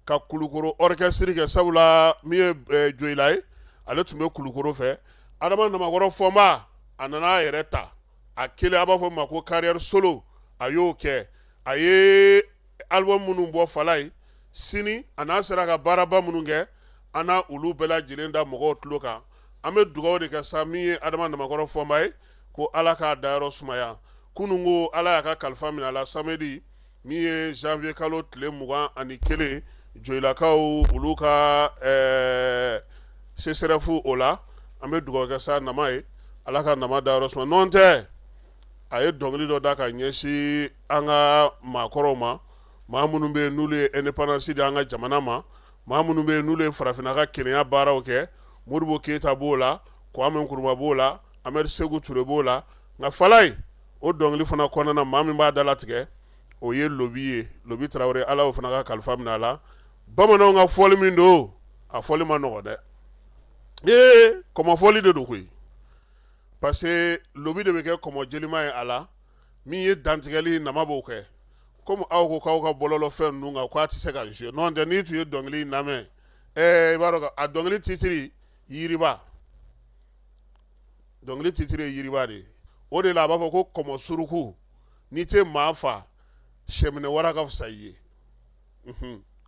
ka Kulukoro orchestre kɛ, sabula min ye Joyila ye, ale tun bɛ Kulukoro fɛ. Adama Namakɔrɔ Fɔnba, a nana a yɛrɛ ta a kelen, a b'a fɔ ma ko carrière solo, a y'o kɛ. A ye album minnu bɔ Falaye, sini a n'a sera ka baaraba minnu kɛ, an na olu bɛɛ lajɛlen da mɔgɔw tulo kan. An bɛ dugawu de kɛ sa min ye Adama Namakɔrɔ Fɔnba ye, ko Ala k'a dayɔrɔ sumaya. Kunun ko Ala y'a ka kalifa minɛ a la samedi min ye janvier kalo tile 21, Joyilakaw olu ka CSRéf o la. An bɛ dugawu kɛ sa Nama ye, Ala ka Nama dayɔrɔ suma. Nɔn tɛ, a ye dɔnkili dɔ da ka ɲɛsin an ka maakɔrɔw ma, maa minnu bɛ yen n'olu ye indépendance di an ka jamana ma, maa minnu bɛ yen n'olu ye farafinna ka kelenya baaraw kɛ. Modibo Keyita b'o la, Kwame Nkrumah b'o la, Ahmed Sékou Touré b'o la. Nka Falaye, o dɔnkili fana kɔnɔna na, maa min b'a dalatigɛ o ye Lobi ye, Lobi Tarawele. Ala y'o fana ka kalifa minɛ a la. Bamananw ka fɔli min don, a fɔli ma nɔgɔ dɛ. Ee kɔmɔfɔli de don koyi, parce que Lobi de bɛ kɛ kɔmɔ jelima ye a la. Min ye dantigɛli, Nama b'o kɛ. Komi aw ko k'aw ka bɔlɔlɔfɛn ninnu kan k'a tɛ se ka jouer, n'o tɛ n'i tun ye dɔnkili in lamɛn, ɛɛ i b'a dɔn a dɔnkili titre Yiriba, dɔnkili titre ye Yiriba de ye. O de la a b'a fɔ ko kɔmɔ suruku, n'i tɛ maa fa, sɛminɛ wara ka fisa i ye.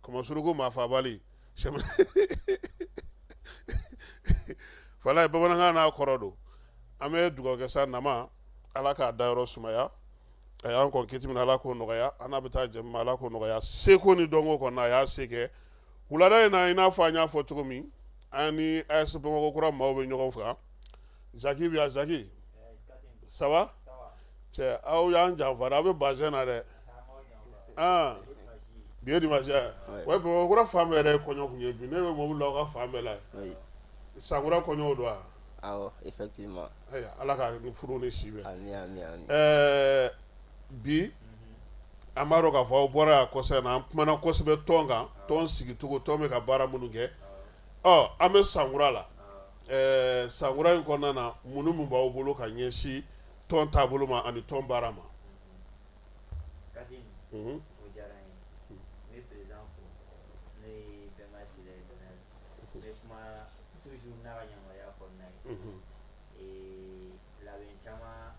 Kɔmɔ suruku maa faabali. Falaye, bamanankan n'a kɔrɔ don. An bɛ dugawu kɛ sa Nama, Ala k'a dayɔrɔ sumaya. A y'an kɔn kiti min, Ala k'o nɔgɔya. An n'a bɛ taa jɛ min, Ala k'o nɔgɔya. Seko ni dɔnko kɔnɔ, a y'a se kɛ. Wulada in na, i n'a fɔ an y'a fɔ cogo min, an ni AS Bamakɔ kura maaw bɛ ɲɔgɔn fɛ. Zaki bɛ yan. Zaki, ça va? Cɛ, aw y'an janfa, aw bɛ bazin na dɛ. Bi ye dimanche ye wa? Bamakɔ kura fan bɛɛ yɛrɛ ye kɔɲɔ kun ye bi. Ne bɛ mobili la, aw ka fan bɛɛ la yen. Sankura kɔɲɔw don wa? Awɔ, effectivement. Ayiwa, Ala ka furu ni si bɛn. Ami ami ami. Ɛɛ bi an b'a dɔn k'a fɔ aw bɔra yan kɔsa in na, an kumana kosɛbɛ tɔn kan, tɔn sigicogo, tɔn bɛ ka baara minnu kɛ. Ɔ an bɛ sankura la. Ɛɛ sankura in kɔnɔna na, mun ni mun b'aw bolo ka ɲɛsin tɔn taabolo ma ani tɔn baara ma? Kasim, o diyara n ye. N bɛ président fo, n'o ye Bɛnba Sila ye Donald. N bɛ kuma toujours n'a ka yamaruya kɔnɔna ye. Ee labɛn caman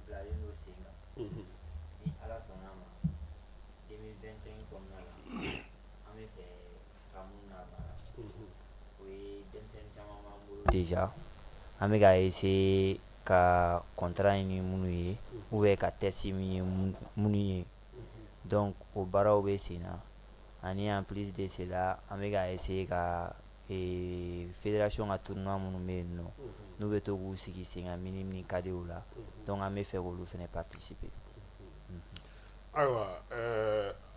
bilalen don sen kan. Ni Ala sɔnna a ma, 2025 kɔnɔna la, an bɛ fɛ ka mun labaara, o ye denmisɛnnin caman b'an bolo déjà an bɛ ka essayer ka contrat ɲini minnu ye ou bien ka test min ye minnu ye, donc o baaraw bɛ sen na. Ani en plus de cela, an bɛ ka essayer ka fédération ka tournoi minnu bɛ yen nɔ, n'u bɛ to k'u sigi sen kan minime ni cadetw la, donc an bɛ fɛ k'olu fana participer. Ayiwa,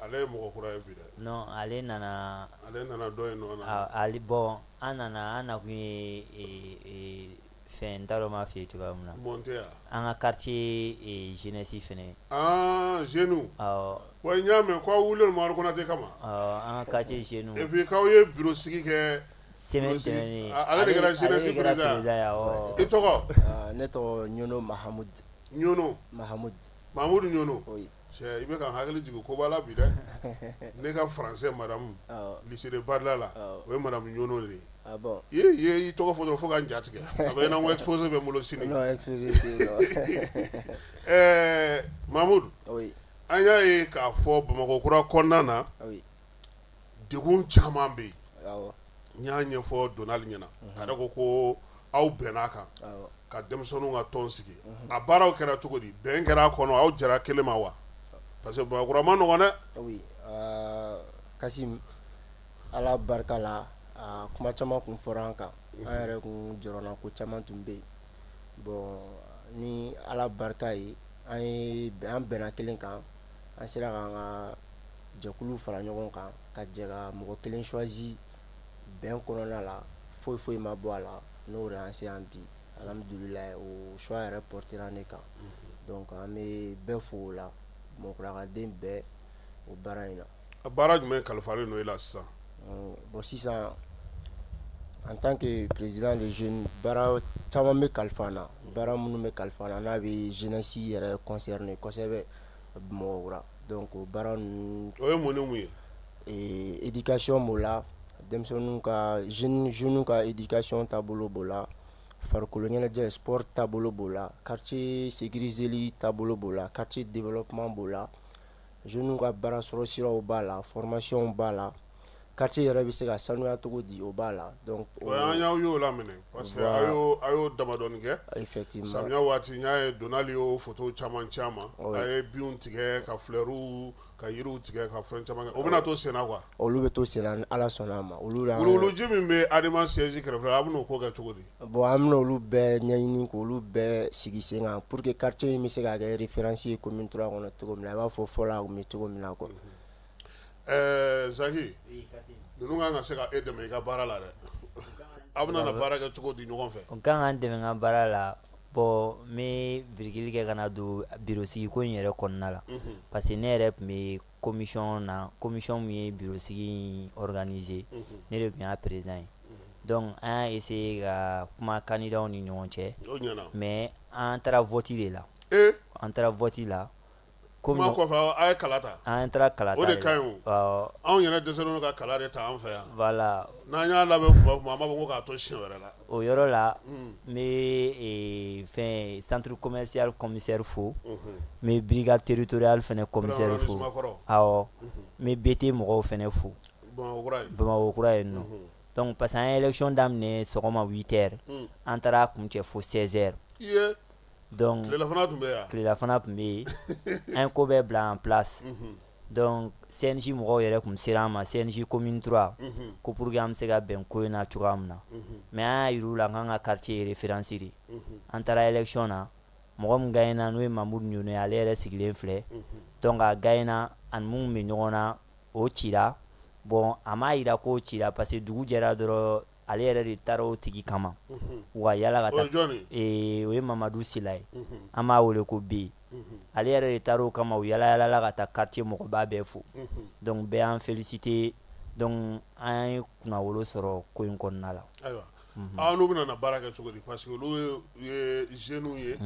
ale ye mɔgɔ kura ye bi dɛ. Non, ale nana. Ale nana dɔ in nɔ na. Ale, bon, an nana, an nakun ye fɛn, n t'a dɔn n b'a f'i ye cogoya min na. Monter ya. An ka quartier jeunesse fɛnɛ. Ah jeunes. Awɔ. Wa n y'a mɛn k'aw wulilen don Mamadu Konate kama. Awɔ, an ka quartier jeunes. Et puis k'aw ye bureau sigi kɛ. Semaine tɛmɛnen. Ale de kɛra jeunesse président ye. Awɔ. I tɔgɔ? Ne tɔgɔ Ɲono Mahamud. Ɲono. Mahamud. Mahamudu Ɲono. Oui. Cɛ, i bɛ ka n hakili jigin koba la bi dɛ. Ne ka français madame. Awɔ. Lycée de Badala la. Awɔ. O ye madame Ɲono de ye. Ah bon? I ye i tɔgɔ fɔ dɔrɔn fo ka n ja tigɛ. A bɛ i n'a fɔ exposé bɛ n bolo sini. Non, exposé tɛ yen nɔ. Ɛɛ Mahamudu. Oui. An y'a ye k'a fɔ Bamakɔkura kɔnɔna na degun caman bɛ yen. N y'a ɲɛfɔ Donald ɲɛna, a yɛrɛ ko ko aw bɛnna a kan ka denmisɛnninw ka tɔn sigi. A baaraw kɛra cogo di? Bɛn kɛra a kɔnɔ? Aw jɛra kelen ma wa? Parce que Bamakɔkura man nɔgɔn dɛ. Oui, Kasim, Ala barika la, a kuma caman tun fɔra an kan, an yɛrɛ tun jɔrɔna ko caman tun bɛ yen. Bon ni Ala barika ye, an ye an bɛnna kelen kan, an sera k'an ka jɛkulu fara ɲɔgɔn kan ka jɛ ka mɔgɔ kelen choisi bɛn kɔnɔna la, foyi foyi ma bɔ a la, n'o de y'an se yan bi. Alhamdulilayi, o choix yɛrɛ portera ne kan. Donc an bɛ bɛɛ fo o la, Bamakɔkurakaden bɛɛ o baara in na. A baara jumɛn kalifalen don e la sisan? Bon sisan en tant que président des jeunes, baara caman bɛ kalifa n na, baara minnu bɛ kalifa n na n'a bɛ jeunesse yɛrɛ concerner kosɛbɛ Bamakɔkura. Donc o baara ninnu. O ye mun ni mun ye? Éducation b'o la, denmisɛnninw ka jeunes ka éducation taabolo b'o la, farikolo ɲɛnajɛ sport taabolo b'o la, quartier sécuriseli taabolo b'o la, quartier développement b'o la. Jeunes ka baara sɔrɔ siraw b'a la, formation b'a la, quartier yɛrɛ bɛ se ka sanuya cogo di, o b'a la. Donc an y'aw y'o laminɛ parce que a y'o damadɔni kɛ. Effectivement. Samiya waati n y'a ye Donald y'o photo caman ci an ma. A ye binw tigɛ ka fleurs ka yiriw tigɛ ka fɛn caman kɛ. O bɛna to senna quoi. Olu bɛ to senna ni Ala sɔnna a ma. Olu wuluwuluji min bɛ ADEMA siège kɛrɛfɛ a bɛn'o ko kɛ cogo di? Bon an bɛna olu bɛɛ ɲɛɲini k'olu bɛɛ sigi sen kan pour que quartier in bɛ se ka kɛ référence ye commune 3 kɔnɔ cogo min na, i b'a fɔ fɔlɔ a tun bɛ cogo min na quoi. Ɛɛ Zaki, ninnu kan ka se ka e dɛmɛ i ka baara la dɛ, aw bɛna na baara kɛ cogo di ɲɔgɔn fɛ? U kan ka n dɛmɛ n ka baara la. Bon n bɛ virgule kɛ ka na don bureau sigi ko in yɛrɛ kɔnɔna la, parce que ne yɛrɛ tun bɛ commission na, commission min ye bureau sigi in organiser, ne de tun y'a président ye. Donc an y'a essayer ka kuma candidatw ni ɲɔgɔn cɛ, o ɲɛna, mais an taara vote de la, an taara vote la. Kuma kɔfɛ a ye kala ta, an taara kala ta, o de ka ɲi o, anw yɛrɛ dɛsɛlen don ka kala de ta an fɛ yan, voilà, n'an y'a labɛn kuma o kuma an b'a fɔ ko k'a to siɲɛ wɛrɛ la, o yɔrɔ la n bɛ fɛn centre commercial commissaire fo, n bɛ brigade territoriale fana commissaire fo, awɔ, n bɛ BT mɔgɔw fana fo, Bamakɔ kura yen nɔ. Donc parce que an ye élection daminɛ sɔgɔma 8 heures an taara a kuncɛ fo 16 heures. Iye! Donc tilelafana tun bɛ yen wa? Tilelafana tun bɛ yen. An ye ko bɛɛ bila en place. Donc CNJ mɔgɔw yɛrɛ tun sera an ma CNJ commune 3 ko pour que an bɛ se ka bɛn ko in na cogoya min na. Mais an y'a jira u la k'an ka quartier ye référence de ye. An taara élection na, mɔgɔ min gagné na n'o ye Mamudu Ɲɔnɔ ye, ale yɛrɛ sigilen filɛ. Donc a gagné na ani mun bɛ ɲɔgɔn na, o cira. Bon a m'a jira k'o cira parce que dugu jɛra dɔrɔn ale yɛrɛ de taara o tigi kama u ka yala ka taa. O ye jɔn ye? O ye Mamadu Sila ye, an b'a wele ko B. Ale yɛrɛ de taara o kama, u yala yalala ka taa quartier mɔgɔba bɛɛ fo. Donc bɛɛ y'an féliciter. Donc an ye kunnawolo sɔrɔ ko in kɔnɔna la. Ayiwa, aw n'u bɛna na baara kɛ cogo di? Parce que olu ye jeunes ye,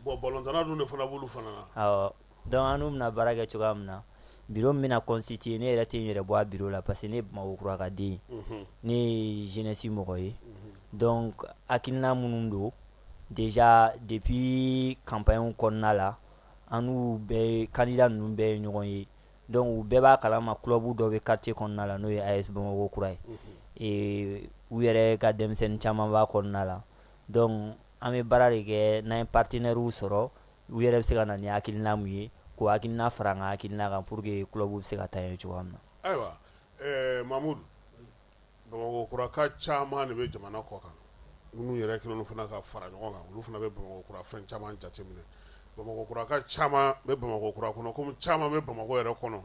bon balontanna dun de fana b'olu fana na. Awɔ. Donc an n'u bɛna baara kɛ cogoya min na, bureau min bɛna constituer, ne yɛrɛ tɛ n yɛrɛ bɔ a bureau la parce que ne ye Bamakɔ ka den ye, ne ye jeunesse mɔgɔ ye. Donc hakilina minnu don déjà depuis campagne kɔnɔna la, an n'u bɛɛ candidat ninnu bɛɛ ye ɲɔgɔn ye. Donc u bɛɛ b'a kalama club dɔ bɛ quartier kɔnɔna la n'o ye AS Bamakɔ kura ye, u yɛrɛ ka denmisɛnnin caman b'a kɔnɔna la. Donc an bɛ baara de kɛ n'an ye partenaires sɔrɔ, u yɛrɛ bɛ se ka na ni hakilina mun ye, k'o hakilina fara an ka hakilina kan pour que club bɛ se ka taa ɲɛ cogoya min na. Ayiwa Mamudu, Bamakɔkuraka caman de bɛ jamana kɔ kan, minnu yɛrɛ kɛlen fana ka fara ɲɔgɔn kan, olu fana bɛ Bamakɔkura fɛn caman jateminɛ. Bamakɔkuraka caman bɛ Bamakɔkura kɔnɔ komi caman bɛ Bamakɔ yɛrɛ kɔnɔ.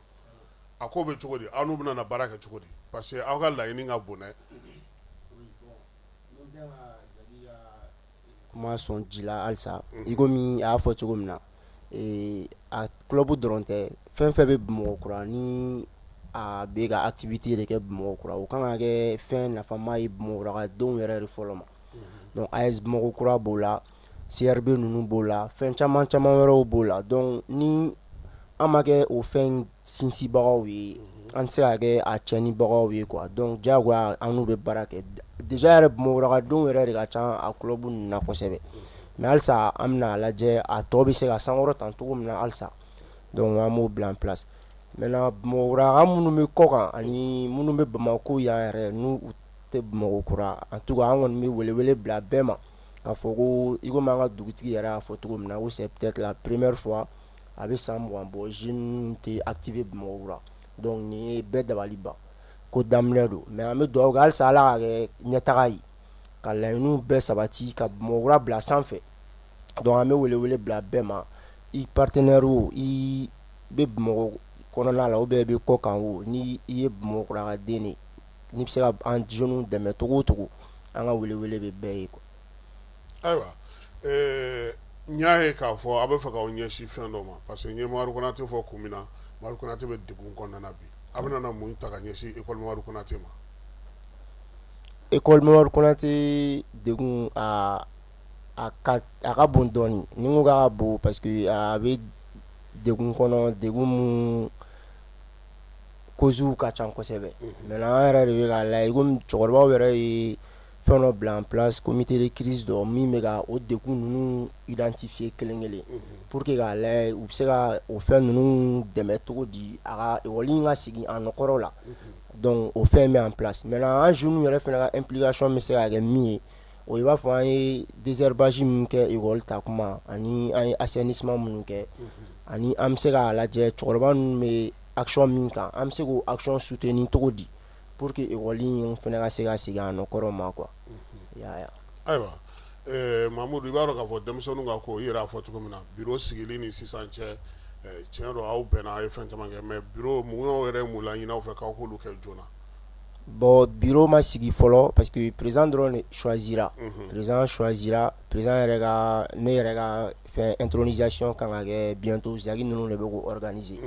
A ko bɛ cogo di? Aw n'u bɛna na baara kɛ cogo di? Parce que aw ka laɲini ka bon dɛ. Kuma sɔn ji la halisa, i komi a y'a fɔ cogo min na, a club dɔrɔn tɛ, fɛn fɛn bɛ Bamakɔkura ni a bɛ ka activité de kɛ Bamakɔkura, o kan ka kɛ fɛn nafama ye Bamakɔkura ka denw yɛrɛ de fɔlɔ ma. Donc AS Bamakɔkura b'o la, CRB ninnu b'o la, fɛn caman caman wɛrɛw b'o la. Donc ni an ma kɛ o fɛn sinsinbagaw ye, an tɛ se ka kɛ a cɛnibagaw ye quoi. Donc diyagoya an n'u bɛ baara kɛ. Déjà yɛrɛ Bamakɔkurakadenw yɛrɛ de ka ca a club ninnu na kosɛbɛ, mais halisa an bɛna a lajɛ a tɔ bɛ se ka sankɔrɔta cogo min na halisa. Donc an b'o bila en place. Maintenant Bamakɔkuraka minnu bɛ kɔkan ani minnu bɛ Bamakɔ yan yɛrɛ n'u tɛ Bamakɔkura, en tout cas an kɔni bɛ welewele bila bɛɛ ma k'a fɔ ko i komi an ka dugutigi yɛrɛ y'a fɔ cogo min na ko c'est peut-être la première fois a bɛ san 20 bɔ jeunes tɛ activé Bamakɔkura. Donc nin ye bɛɛ dabali ban ko daminɛ don, mais an bɛ dugawu kɛ halisa Ala k'a kɛ ɲɛtaga ye ka laɲiniw bɛɛ sabati ka Bamakɔkura bila sanfɛ. Donc an bɛ welewele bila bɛɛ ma, i partenaire o, i bɛ Bamakɔ kɔnɔna la ou bien i bɛ kɔkan o, ni i ye Bamakɔkuraka den de ye, n'i bɛ se ka an jeunes dɛmɛ cogo o cogo, an ka welewele bɛ bɛɛ ye quoi. Ayiwa, n y'a ye k'a fɔ aw bɛ fɛ k'aw ɲɛsin fɛn dɔ ma, parce que n ye Mamadu Konate fɔ kun min na, Mamadu Konate bɛ degun kɔnɔna na bi. A bɛna na mun ta ka ɲɛsin école Mamadu Konate ma? École Mamadu Konate degun, a ka bon dɔɔnin. Ni n ko k'a ka bon, parce que a bɛ degun kɔnɔ, degun mun causes ka ca kosɛbɛ. Maintenant an yɛrɛ de bɛ k'a lajɛ komi cɛkɔrɔbaw yɛrɛ ye fɛn dɔ bila en place, comité de crise dɔ min bɛ ka o degun ninnu identifier kelen kelen pour que k'a lajɛ u bɛ se ka o fɛn ninnu dɛmɛ cogo di a ka école in ka segin a nɔ kɔrɔ la. Donc o fɛn bɛ en place. Maintenant an jeunes yɛrɛ fana ka implication bɛ se ka kɛ min ye, o i b'a fɔ an ye désherbage min kɛ école ta kuma ani an ye assainissement minnu kɛ, ani an bɛ se k'a lajɛ cɛkɔrɔba ninnu bɛ action min kan, an bɛ se k'o action soutenir cogo di pour que école in fana ka se ka segin a nɔ kɔrɔ ma quoi. Ayiwa Mamudu, i b'a dɔn k'a fɔ denmisɛnninw ka ko, i yɛrɛ y'a fɔ cogo min na, bureau sigili ni sisan cɛ, tiɲɛ don aw bɛnna, aw ye fɛn caman kɛ, mais bureau mun yɛrɛ ye mun laɲini aw fɛ k'aw k'olu kɛ joona? Bon, bureau ma sigi fɔlɔ parce que président dɔrɔn de choisira. Président choisira, président yɛrɛ ka, ne yɛrɛ ka fɛn intronisation kan ka kɛ bientôt, Zaki ninnu de bɛ k'o organiser.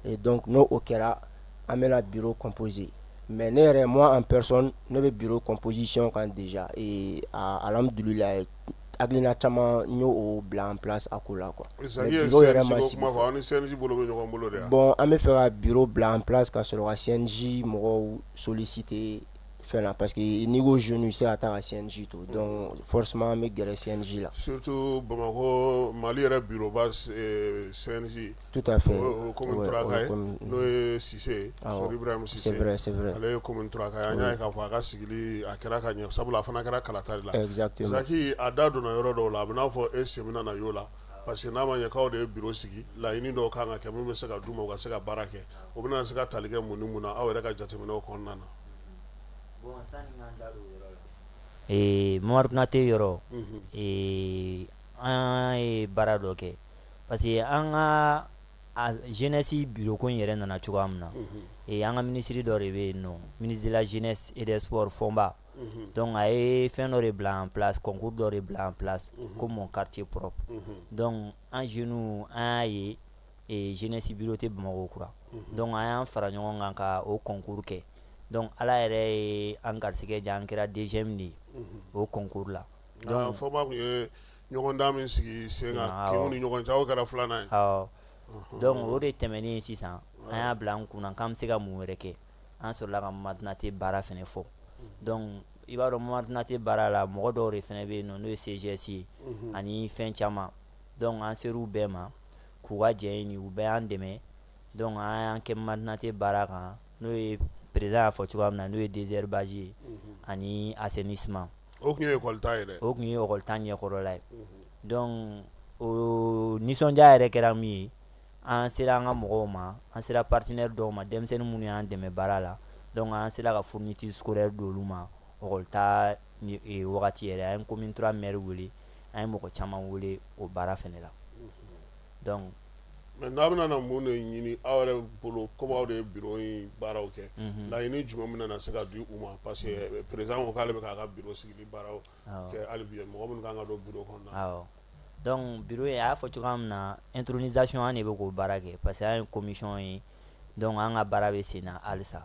Et donc n'o o kɛra, an bɛna bureau composer. Mais ne yɛrɛ, moi en personne, ne bɛ bureau composition kan déjà et alhamdulilayi, hakilina caman n y'o o bila en place a ko la quoi. Mais bureau yɛrɛ ma sigi fɔlɔ. Aw ni CNJ bolo bɛ ɲɔgɔn bolo de wa? Bon, an bɛ fɛ ka bureau bila en place ka sɔrɔ ka CNJ mɔgɔw solliciter fɛn na, parce que n'i ko jeune i tɛ se ka taa ka CNJ to, donc forcément an bɛ gɛrɛ CNJ la. Surtout Bamakɔ, Mali yɛrɛ bureau ba CNJ. Tout à fait. O commune 3 ka ye, n'o ye Sise, Sori Ibrahim Sise. C'est vrai, c'est vrai. Ale ye commune 3 ka ye, an y'a ye k'a fɔ a ka sigili a kɛra ka ɲɛ, sabula a fana kɛra kalata de la. Exactement. Zaki, a da donna yɔrɔ dɔw la, a bɛ n'a fɔ e sen bɛna na y'o la, parce que n'a ma ɲɛ k'aw de ye bureau sigi, laɲini dɔw kan ka kɛ min bɛ se ka d'u ma u ka se ka baara kɛ, o bɛna se ka tali kɛ mun ni mun na aw yɛrɛ ka jateminɛw kɔnɔna na? Bon, sani n ka n da don o yɔrɔ la, Mamadu Konate yɔrɔ, an ye baara dɔ kɛ parce que an ka a jeunesse bureau ko in yɛrɛ nana cogoya min na, an ka ministre dɔ de bɛ yen nɔ, ministre de la jeunesse et des sports, Fɔnba. Donc a ye fɛn dɔ de bila en place, concours dɔ de bila en place ko mon quartier propre. Donc an jeunes, an y'a ye jeunesse bureau tɛ Bamakɔ kura, donc an y'an fara ɲɔgɔn kan ka o concours kɛ. Donc Ala yɛrɛ ye an garisɛgɛ diya, an kɛra deuxième de ye o concours la. Donc Fɔnba tun ye ɲɔgɔndan min sigi sen kan kinw ni ɲɔgɔn cɛ, aw kɛra filanan ye. Awɔ. Donc o de tɛmɛnen sisan, an y'a bila an kunna k'an bɛ se ka mun wɛrɛ kɛ. An sɔrɔla ka Mamadu Konate baara fɛnɛ fɔ. Donc i b'a dɔn Mamadu Konate baara la, mɔgɔ dɔw de fɛnɛ bɛ yen nɔ, n'o ye CGS ye ani fɛn caman. Donc an ser'u bɛɛ ma k'u ka jɛ ɲini, u bɛɛ y'an dɛmɛ. Donc an y'an kɛ Mamadu Konate baara kan, n'o ye président y'a fɔ cogoya min na, n'o ye désherbage ye ani assainissement. O tun ye école ta ye dɛ. O tun ye école ta ɲɛkɔrɔla ye. Donc o nisɔndiya yɛrɛ kɛra min ye, an sera an ka mɔgɔw ma, an sera partenaire dɔw ma, denmisɛnnin minnu y'an dɛmɛ baara la. Donc an sera ka fourniture scolaire d'olu ma école ta wagati yɛrɛ. An ye commune 3 maire wele, an ye mɔgɔ caman wele o baara fɛnɛ la. Donc mais n'a bɛna na mun de ɲini aw yɛrɛ bolo, komi aw de ye bureau in baaraw kɛ, laɲini jumɛn bɛna na se ka di u ma? Parce que président ko k'ale bɛ k'a ka bureau sigili baaraw kɛ hali bi, mɔgɔ minnu kan ka don bureau kɔnɔna na. Awɔ. Donc bureau in, a y'a fɔ cogoya min na, intronisation an de bɛ k'o baara kɛ, parce que an ye commission ye, donc an ka baara bɛ sen na halisa.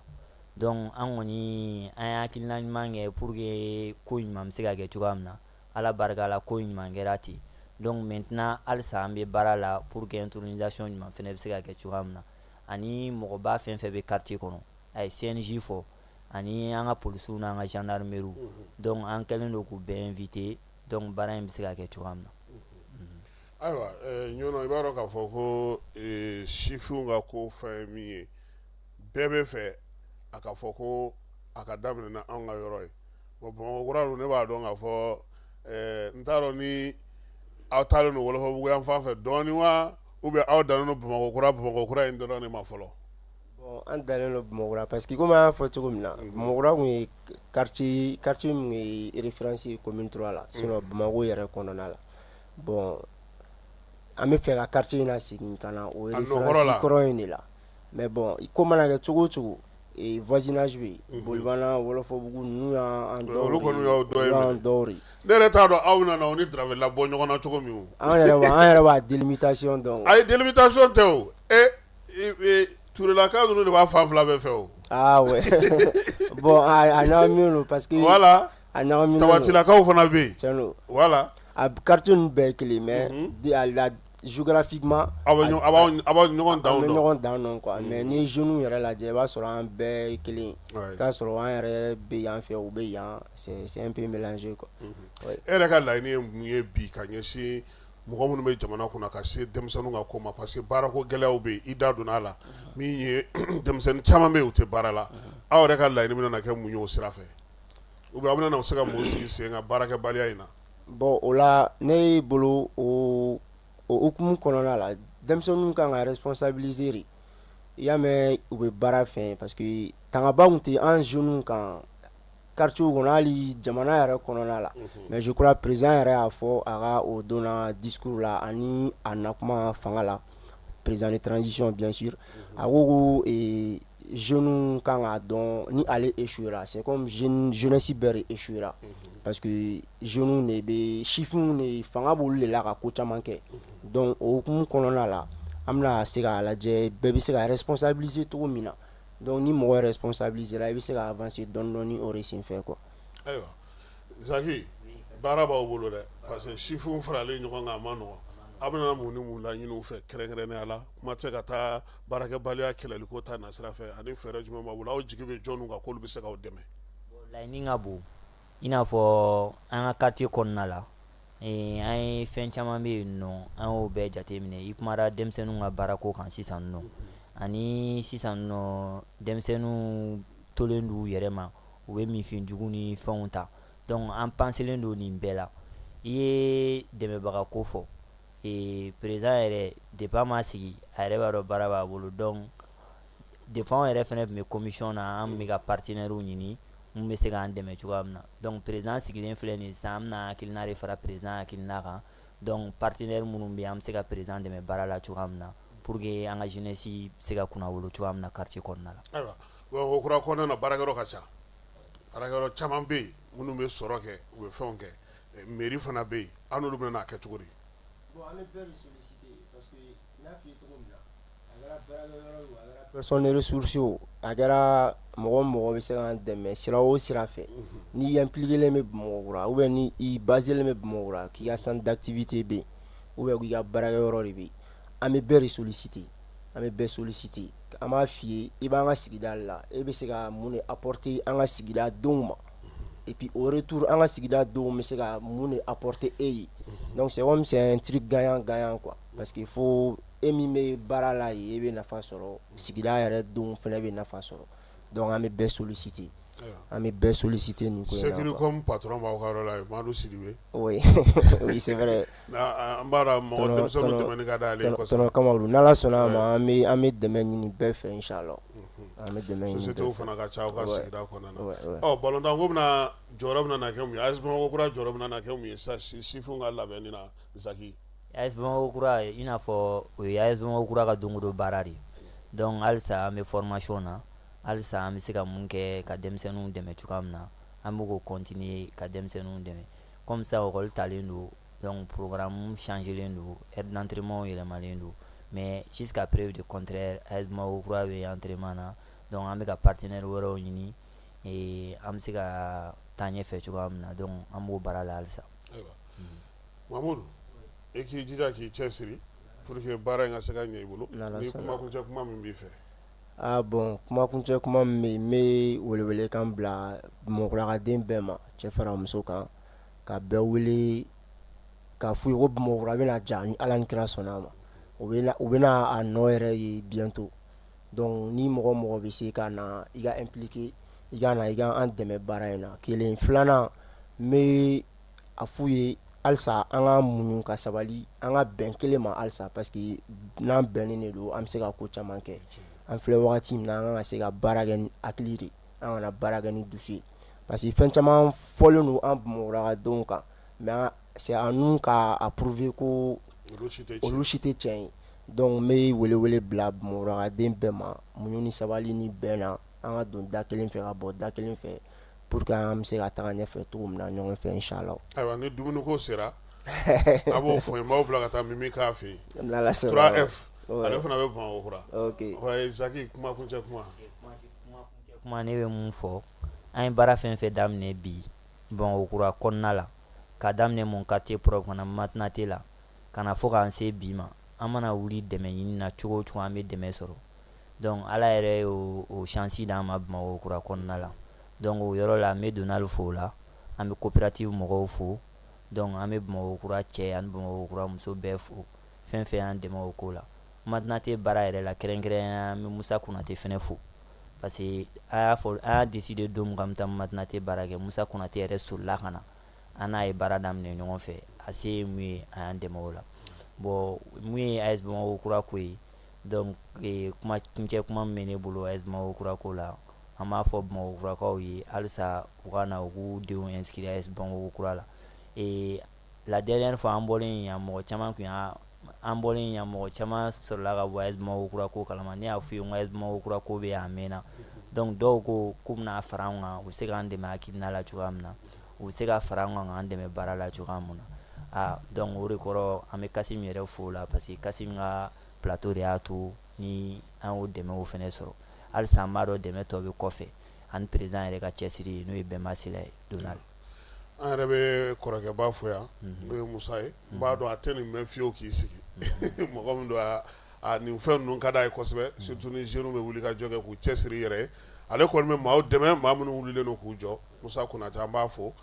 Donc an kɔni an ye hakilina ɲuman kɛ pour que ko ɲuman bɛ se ka kɛ cogoya min na. Ala barika la, ko ɲuman kɛra ten. Donc maintenant halisa an bɛ baara la pour que intronisation ɲuman fɛnɛ bɛ se ka kɛ cogoya min na, ani mɔgɔba fɛn fɛn bɛ quartier kɔnɔ, a ye CNJ fɔ, ani an ka polisiw n'an ka gendarmerie. Donc an kɛlen don k'u bɛɛ inviter, donc baara in bɛ se ka kɛ cogoya min na. Ayiwa Ɲɔnɔ, i b'a dɔn k'a fɔ ko sifinw ka ko fɛn min ye, bɛɛ bɛ fɛ a ka fɔ ko a ka daminɛ na anw ka yɔrɔ ye. Bon, Bamakɔ kura dun, ne b'a dɔn k'a fɔ n t'a dɔn ni aw taalen don Wɔlɔfɔbugu yan fan fɛ dɔɔnin wa, ou bien aw dannen don Bamakɔ kura, Bamakɔ kura in dɔrɔn de ma fɔlɔ? Bon, an dannen don Bamakɔ kura parce que komi an y'a fɔ cogo min na, Bamakɔ kura tun ye quartier, quartier min ye référence ye commune 3 la, sinon Bamakɔ yɛrɛ kɔnɔna la. Bon, an bɛ fɛ ka quartier in lasegin ka na o référence kɔrɔ in de la. Mais bon, ko mana kɛ cogo o cogo, voisinage bɛ yen, Bolibana, Wɔlɔfɔbugu ninnu y'an dɔw olu kɔni y'aw dɔ ye. Y'an dɔw de ye. Ne yɛrɛ t'a dɔn aw nana o ni Darawelela bɔ ɲɔgɔn na cogo min o. An yɛrɛ b'a délimitation dɔn. Ayi, délimitation tɛ o. E Turelaka ninnu de b'a fan fila bɛɛ fɛ o. Ah ouais. Bon, a ɲagaminen don parce que voilà, a ɲagaminen don. Tabatilakaw fana bɛ yen. Tiɲɛ don. Voilà. A quartier ninnu bɛɛ ye kelen mais la géographiquement aw bɛ ɲɔgɔn dan dɔn. An bɛ ɲɔgɔn dan dɔn quoi, mais n'i ye jeunes yɛrɛ lajɛ, i b'a sɔrɔ an bɛɛ ye kelen ye. I b'a sɔrɔ an yɛrɛ bɛ yan fɛ, u bɛ yan, c'est un peu mélangé quoi. E yɛrɛ ka laɲini ye mun ye bi ka ɲɛsin mɔgɔ minnu bɛ jamana kunna ka se denmisɛnninw ka ko ma? Parce que baarako gɛlɛyaw bɛ yen, i da donna a la, min ye denmisɛnnin caman bɛ yen, u tɛ baara la. Aw yɛrɛ ka laɲini bɛna kɛ mun ye o sira fɛ? Ou bien aw bɛna se ka mun sigi sen kan baarakɛbaliya in na? Bon, o la ne bolo, o hukumu kɔnɔna la, denmisɛnninw kan ka responsabiliser de. I y'a mɛn, u bɛ baara fɛ parce que tangaba tun tɛ an jeunes kan quartier kɔnɔ, hali jamana yɛrɛ kɔnɔna la. Mais je crois président yɛrɛ y'a fɔ a ka o donna discours la ani a nakuma fanga la, président de transition bien sûr, a ko ko jeunes kan k'a dɔn ni ale échouera, c'est comme jeunesse bɛɛ de échouera, parce que jeunes de bɛ, sifinw de fanga b'olu de la ka ko caman kɛ. Donc o hukumu kɔnɔna la, an bɛna se k'a lajɛ bɛɛ bɛ se ka responsabiliser cogo min na. Donc ni mɔgɔ responsabiliser la, i bɛ se ka avancer dɔɔnin dɔɔnin o de senfɛ quoi. Ayiwa Zaki, baara b'aw bolo dɛ, parce que sifinw faralen ɲɔgɔn kan, a ma nɔgɔn. Aw bɛna mun ni mun laɲini u fɛ kɛrɛnkɛrɛnnenya la? Kuma tɛ ka taa baarakɛbaliya kɛlɛliko ta nasira fɛ, ani fɛɛrɛ jumɛn b'aw bolo? Aw jigi bɛ jɔnniw kan k'olu bɛ se k'aw dɛmɛ? Laɲini ka bon, i n'a fɔ an ka quartier kɔnɔna la, an ye fɛn caman bɛ yen nɔ, an y'o bɛɛ jateminɛ. I kumara denmisɛnninw ka baarako kan sisan nɔ, ani sisan nɔ denmisɛnninw tolen d'u yɛrɛ ma, u bɛ minfɛnjugu ni fɛnw ta. Donc an penselen don nin bɛɛ la. I ye dɛmɛbaga ko fɔ, président yɛrɛ, depuis a ma sigi, a yɛrɛ b'a dɔn baara b'a bolo. Donc depuis anw yɛrɛ fana tun bɛ commission na, an bɛ ka partenaires ɲini mun bɛ se k'an dɛmɛ cogoya min na. Donc président sigilen filɛ nin sisan, an bɛna hakilina de fara président hakilina kan. Donc partenaire minnu bɛ yen, an bɛ se ka président dɛmɛ baara la cogoya min na, pour que an ka jeunesse bɛ se ka kunnawolo cogoya min na quartier kɔnɔna la. Ayiwa, Bamakɔ kura kɔnɔna na, baarakɛyɔrɔ ka ca, baarakɛyɔrɔ caman bɛ yen minnu bɛ sɔrɔ kɛ, u bɛ fɛnw kɛ, mairie fana bɛ yen. Aw n'olu bɛna n'a kɛ cogo di? Bon, an bɛ bɛɛ de solliciter parce que n y'a f'i ye cogo min na, a kɛra baarakɛyɔrɔ ye o, a kɛra personne ressource o, a kɛra mɔgɔ o mɔgɔ bɛ se k'an dɛmɛ sira o sira fɛ, n'i impliqué len bɛ Bamakɔ kura ou bien ni i basé len bɛ Bamakɔ kura, k'i ka centre d'activité bɛ yen ou bien k'i ka baarakɛyɔrɔ de bɛ yen, an bɛ bɛɛ de solliciter, an bɛ bɛɛ solliciter. An b'a f'i ye, i b'an ka sigida la, e bɛ se ka mun de apporter an ka sigida denw ma, et puis au retour an ka sigida denw bɛ se ka mun de apporter e ye. Donc c'est comme c'est un truc gagnant gagnant quoi, parce que fo e min bɛ baara la yen, e bɛ nafa sɔrɔ, sigida yɛrɛ denw fana bɛ nafa sɔrɔ. Donc an bɛ bɛɛ solliciter, an bɛ bɛɛ solliciter nin ko in na quoi. Securicom patron b'aw ka yɔrɔ la yen, Madu Sidibe. Oui, oui, c'est vrai. An b'a dɔn mɔgɔ denmisɛnninw dɛmɛni ka d'ale ye kosɛbɛ. Tonton Kamadu, n'Ala sɔnna a ma, an bɛ dɛmɛ ɲini bɛɛ fɛ inchallah. An bɛ dɛmɛ ɲini bɛɛ fɛ. Sociétés fana ka ca aw ka sigida kɔnɔna na. Ɔ balontan ko bɛna jɔyɔrɔ bɛna na kɛ mun ye? AS Bamakɔ kura jɔyɔrɔ bɛna na kɛ mun ye sisan sifinw ka labɛnni na, Zaki? AS Bamakɔ kura, i n'a fɔ o ye AS Bamakɔ kura ka don o don baara de ye. Donc halisa an bɛ formation na, halisa an bɛ se ka mun kɛ ka denmisɛnninw dɛmɛ cogoya min na, an bɛ k'o continuer ka denmisɛnninw dɛmɛ. Comme ça école talen don, donc programme changé len don, heure d'entraînement yɛlɛmalen don, mais jusqu'à preuve du contraire AS Bamakɔ kura bɛ entraînement na. Donc an bɛ ka partenaire wɛrɛw ɲini, an bɛ se ka taa ɲɛfɛ cogoya min na. Donc an b'o baara la halisa. Ayiwa Mamudu, e k'i jija k'i cɛ siri pour que baara in ka se ka ɲɛ i bolo. Ni kumakuncɛ kuma min b'i fɛ. Ah bon, kumakuncɛ kuma min bɛ yen, n bɛ welewelekan bila Bamakɔkurakaden bɛɛ ma, cɛ fara muso kan, ka bɛɛ wele. K'a f'u ye ko Bamakɔkura bɛna ja ni Ala ni kira sɔnna a ma u bɛna a nɔ yɛrɛ ye bientôt donc ni mɔgɔ o mɔgɔ bɛ se ka na i ka impliquer i ka na i ka an dɛmɛ baara in na kelen filanan n bɛ a f'u ye halisa an ka muɲu ka sabali an ka bɛn kelen ma halisa parce que n'an bɛnnen de don an bɛ se ka ko caman kɛ an filɛ wagati min na an kan ka se ka baara kɛ ni hakili de an kana baara kɛ ni dusu ye parce que fɛn caman fɔlen don an Bamakɔkurakadenw kan mais c'est à nous k'a prouver ko olu si tɛ tiɲɛ ye donc n bɛ welewele bila Bamakɔkurakaden bɛɛ ma muɲu ni sabali ni bɛn na an ka don da kelen fɛ ka bɔ da kelen fɛ pour que an bɛ se ka taga ɲɛfɛ cogo min na ɲɔgɔn fɛ inchallah ayiwa ni dumuniko sera a b'o fɔ n b'aw bila ka taa Mimi k'a fɛ yen 3F ale fana bɛ Bamakɔkura ok Zaki kuma kuncɛ kuma kuma ne bɛ mun fɔ an ye baara fɛn fɛn daminɛ bi Bamakɔkura kɔnɔna la ka daminɛ mon quartier propre ka na Matinate la ka na fo k'an se bi ma an mana wuli dɛmɛ ɲini na cogo o cogo an bɛ dɛmɛ sɔrɔ donc Ala yɛrɛ ye o chance d'an ma Bamakɔkura kɔnɔna la donc o yɔrɔ la an bɛ Donald fo o la an bɛ coopérative mɔgɔw fo donc an bɛ Bamakɔkura cɛ ani Bamakɔkura muso bɛɛ fo fɛn fɛn y'an dɛmɛ o ko la Matinate baara yɛrɛ la kɛrɛnkɛrɛnnenya an bɛ Musa Konate fɛnɛ fo parce que an y'a fɔ an y'a décider don min k'an bɛ taa Matinate baara kɛ Musa Konate yɛrɛ solila ka na an n'a ye baara daminɛ ɲɔgɔn fɛ a se ye mun ye a y'an dɛmɛ o la bon mun ye AS Bamakɔ kura ko ye donc kuma kuncɛ kuma min bɛ ne bolo AS Bamakɔ kura ko la an b'a fɔ Bamakɔ kurakaw ye halisa u ka na u k'u denw inscrire AS Bamakɔ kura la la dernière fois an bɔlen yan mɔgɔ caman tun y'a an bɔlen yan mɔgɔ caman sɔrɔla ka bɔ AS Bamakɔ kura ko kalama ne y'a f'u ye n ko AS Bamakɔ kura ko bɛ yan a mɛnna donc dɔw ko k'u bɛna fara an kan u bɛ se k'an dɛmɛ hakilina la cogoya min na u bɛ se ka fara an kan k'an dɛmɛ baara la cogoya min na aa donc o de kɔrɔ an bɛ Kasim yɛrɛ fo o la parce que Kasim ka plateau de y'a to ni an y'o dɛmɛw fana sɔrɔ halisa an b'a dɔn dɛmɛ tɔ bɛ kɔfɛ ani président yɛrɛ ka cɛsiri n'o ye Bɛnba Sila ye Donald an yɛrɛ bɛ kɔrɔkɛba fo yan n'o ye Musa ye n b'a dɔn a tɛ nin mɛn fiyewu k'i sigi mɔgɔ min don a nin fɛn ninnu ka d'a ye kosɛbɛ surtout ni jeunes bɛ wuli ka jɔ kɛ k'u cɛsiri yɛrɛ ye ale kɔni bɛ maaw dɛmɛ maa minnu wulilen don k'u jɔ Musa Konate an b'a fo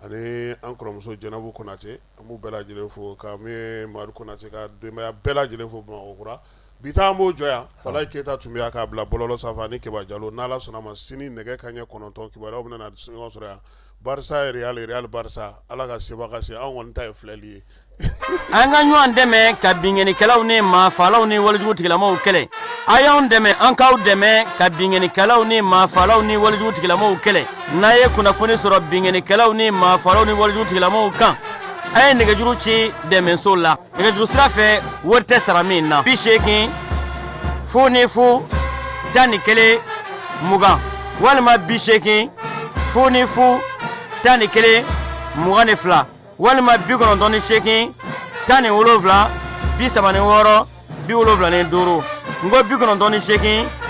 ani an kɔrɔmuso Jɛnɛbu Konate an b'u bɛɛ lajɛlen fo ka min Madu Konate ka denbaya bɛɛ lajɛlen fo Bamakɔ kura bi ta an b'o jɔ yan Falaye Keyita tun bɛ yan k'a bila bɔlɔlɔ sanfɛ ani Keba Jalo n'Ala sɔnna ma sini nɛgɛ kanɲɛ 9 kibaruyaw bɛna na ɲɔgɔn sɔrɔ yan Barça Real Real Barça Ala ka seba ka se anw kɔni ta ye filɛli ye An ka ɲɔgɔn dɛmɛ ka binkannikɛlaw ni maafaalaw ni walejugu tigilamaw kɛlɛ a y'anw dɛmɛ an k'aw dɛmɛ ka binkannikɛlaw ni maafaalaw ni walejugu tigilamaw kɛlɛ n'a ye kunnafoni sɔrɔ binkannikɛlaw ni maafaalaw ni walejugu tigilamaw kan a ye nɛgɛjuru ci dɛmɛso la nɛgɛjuru sira fɛ wari tɛ sara min na 80 00 11 20 walima 80 00 11 22 walima 98 17 36 75 n ko 98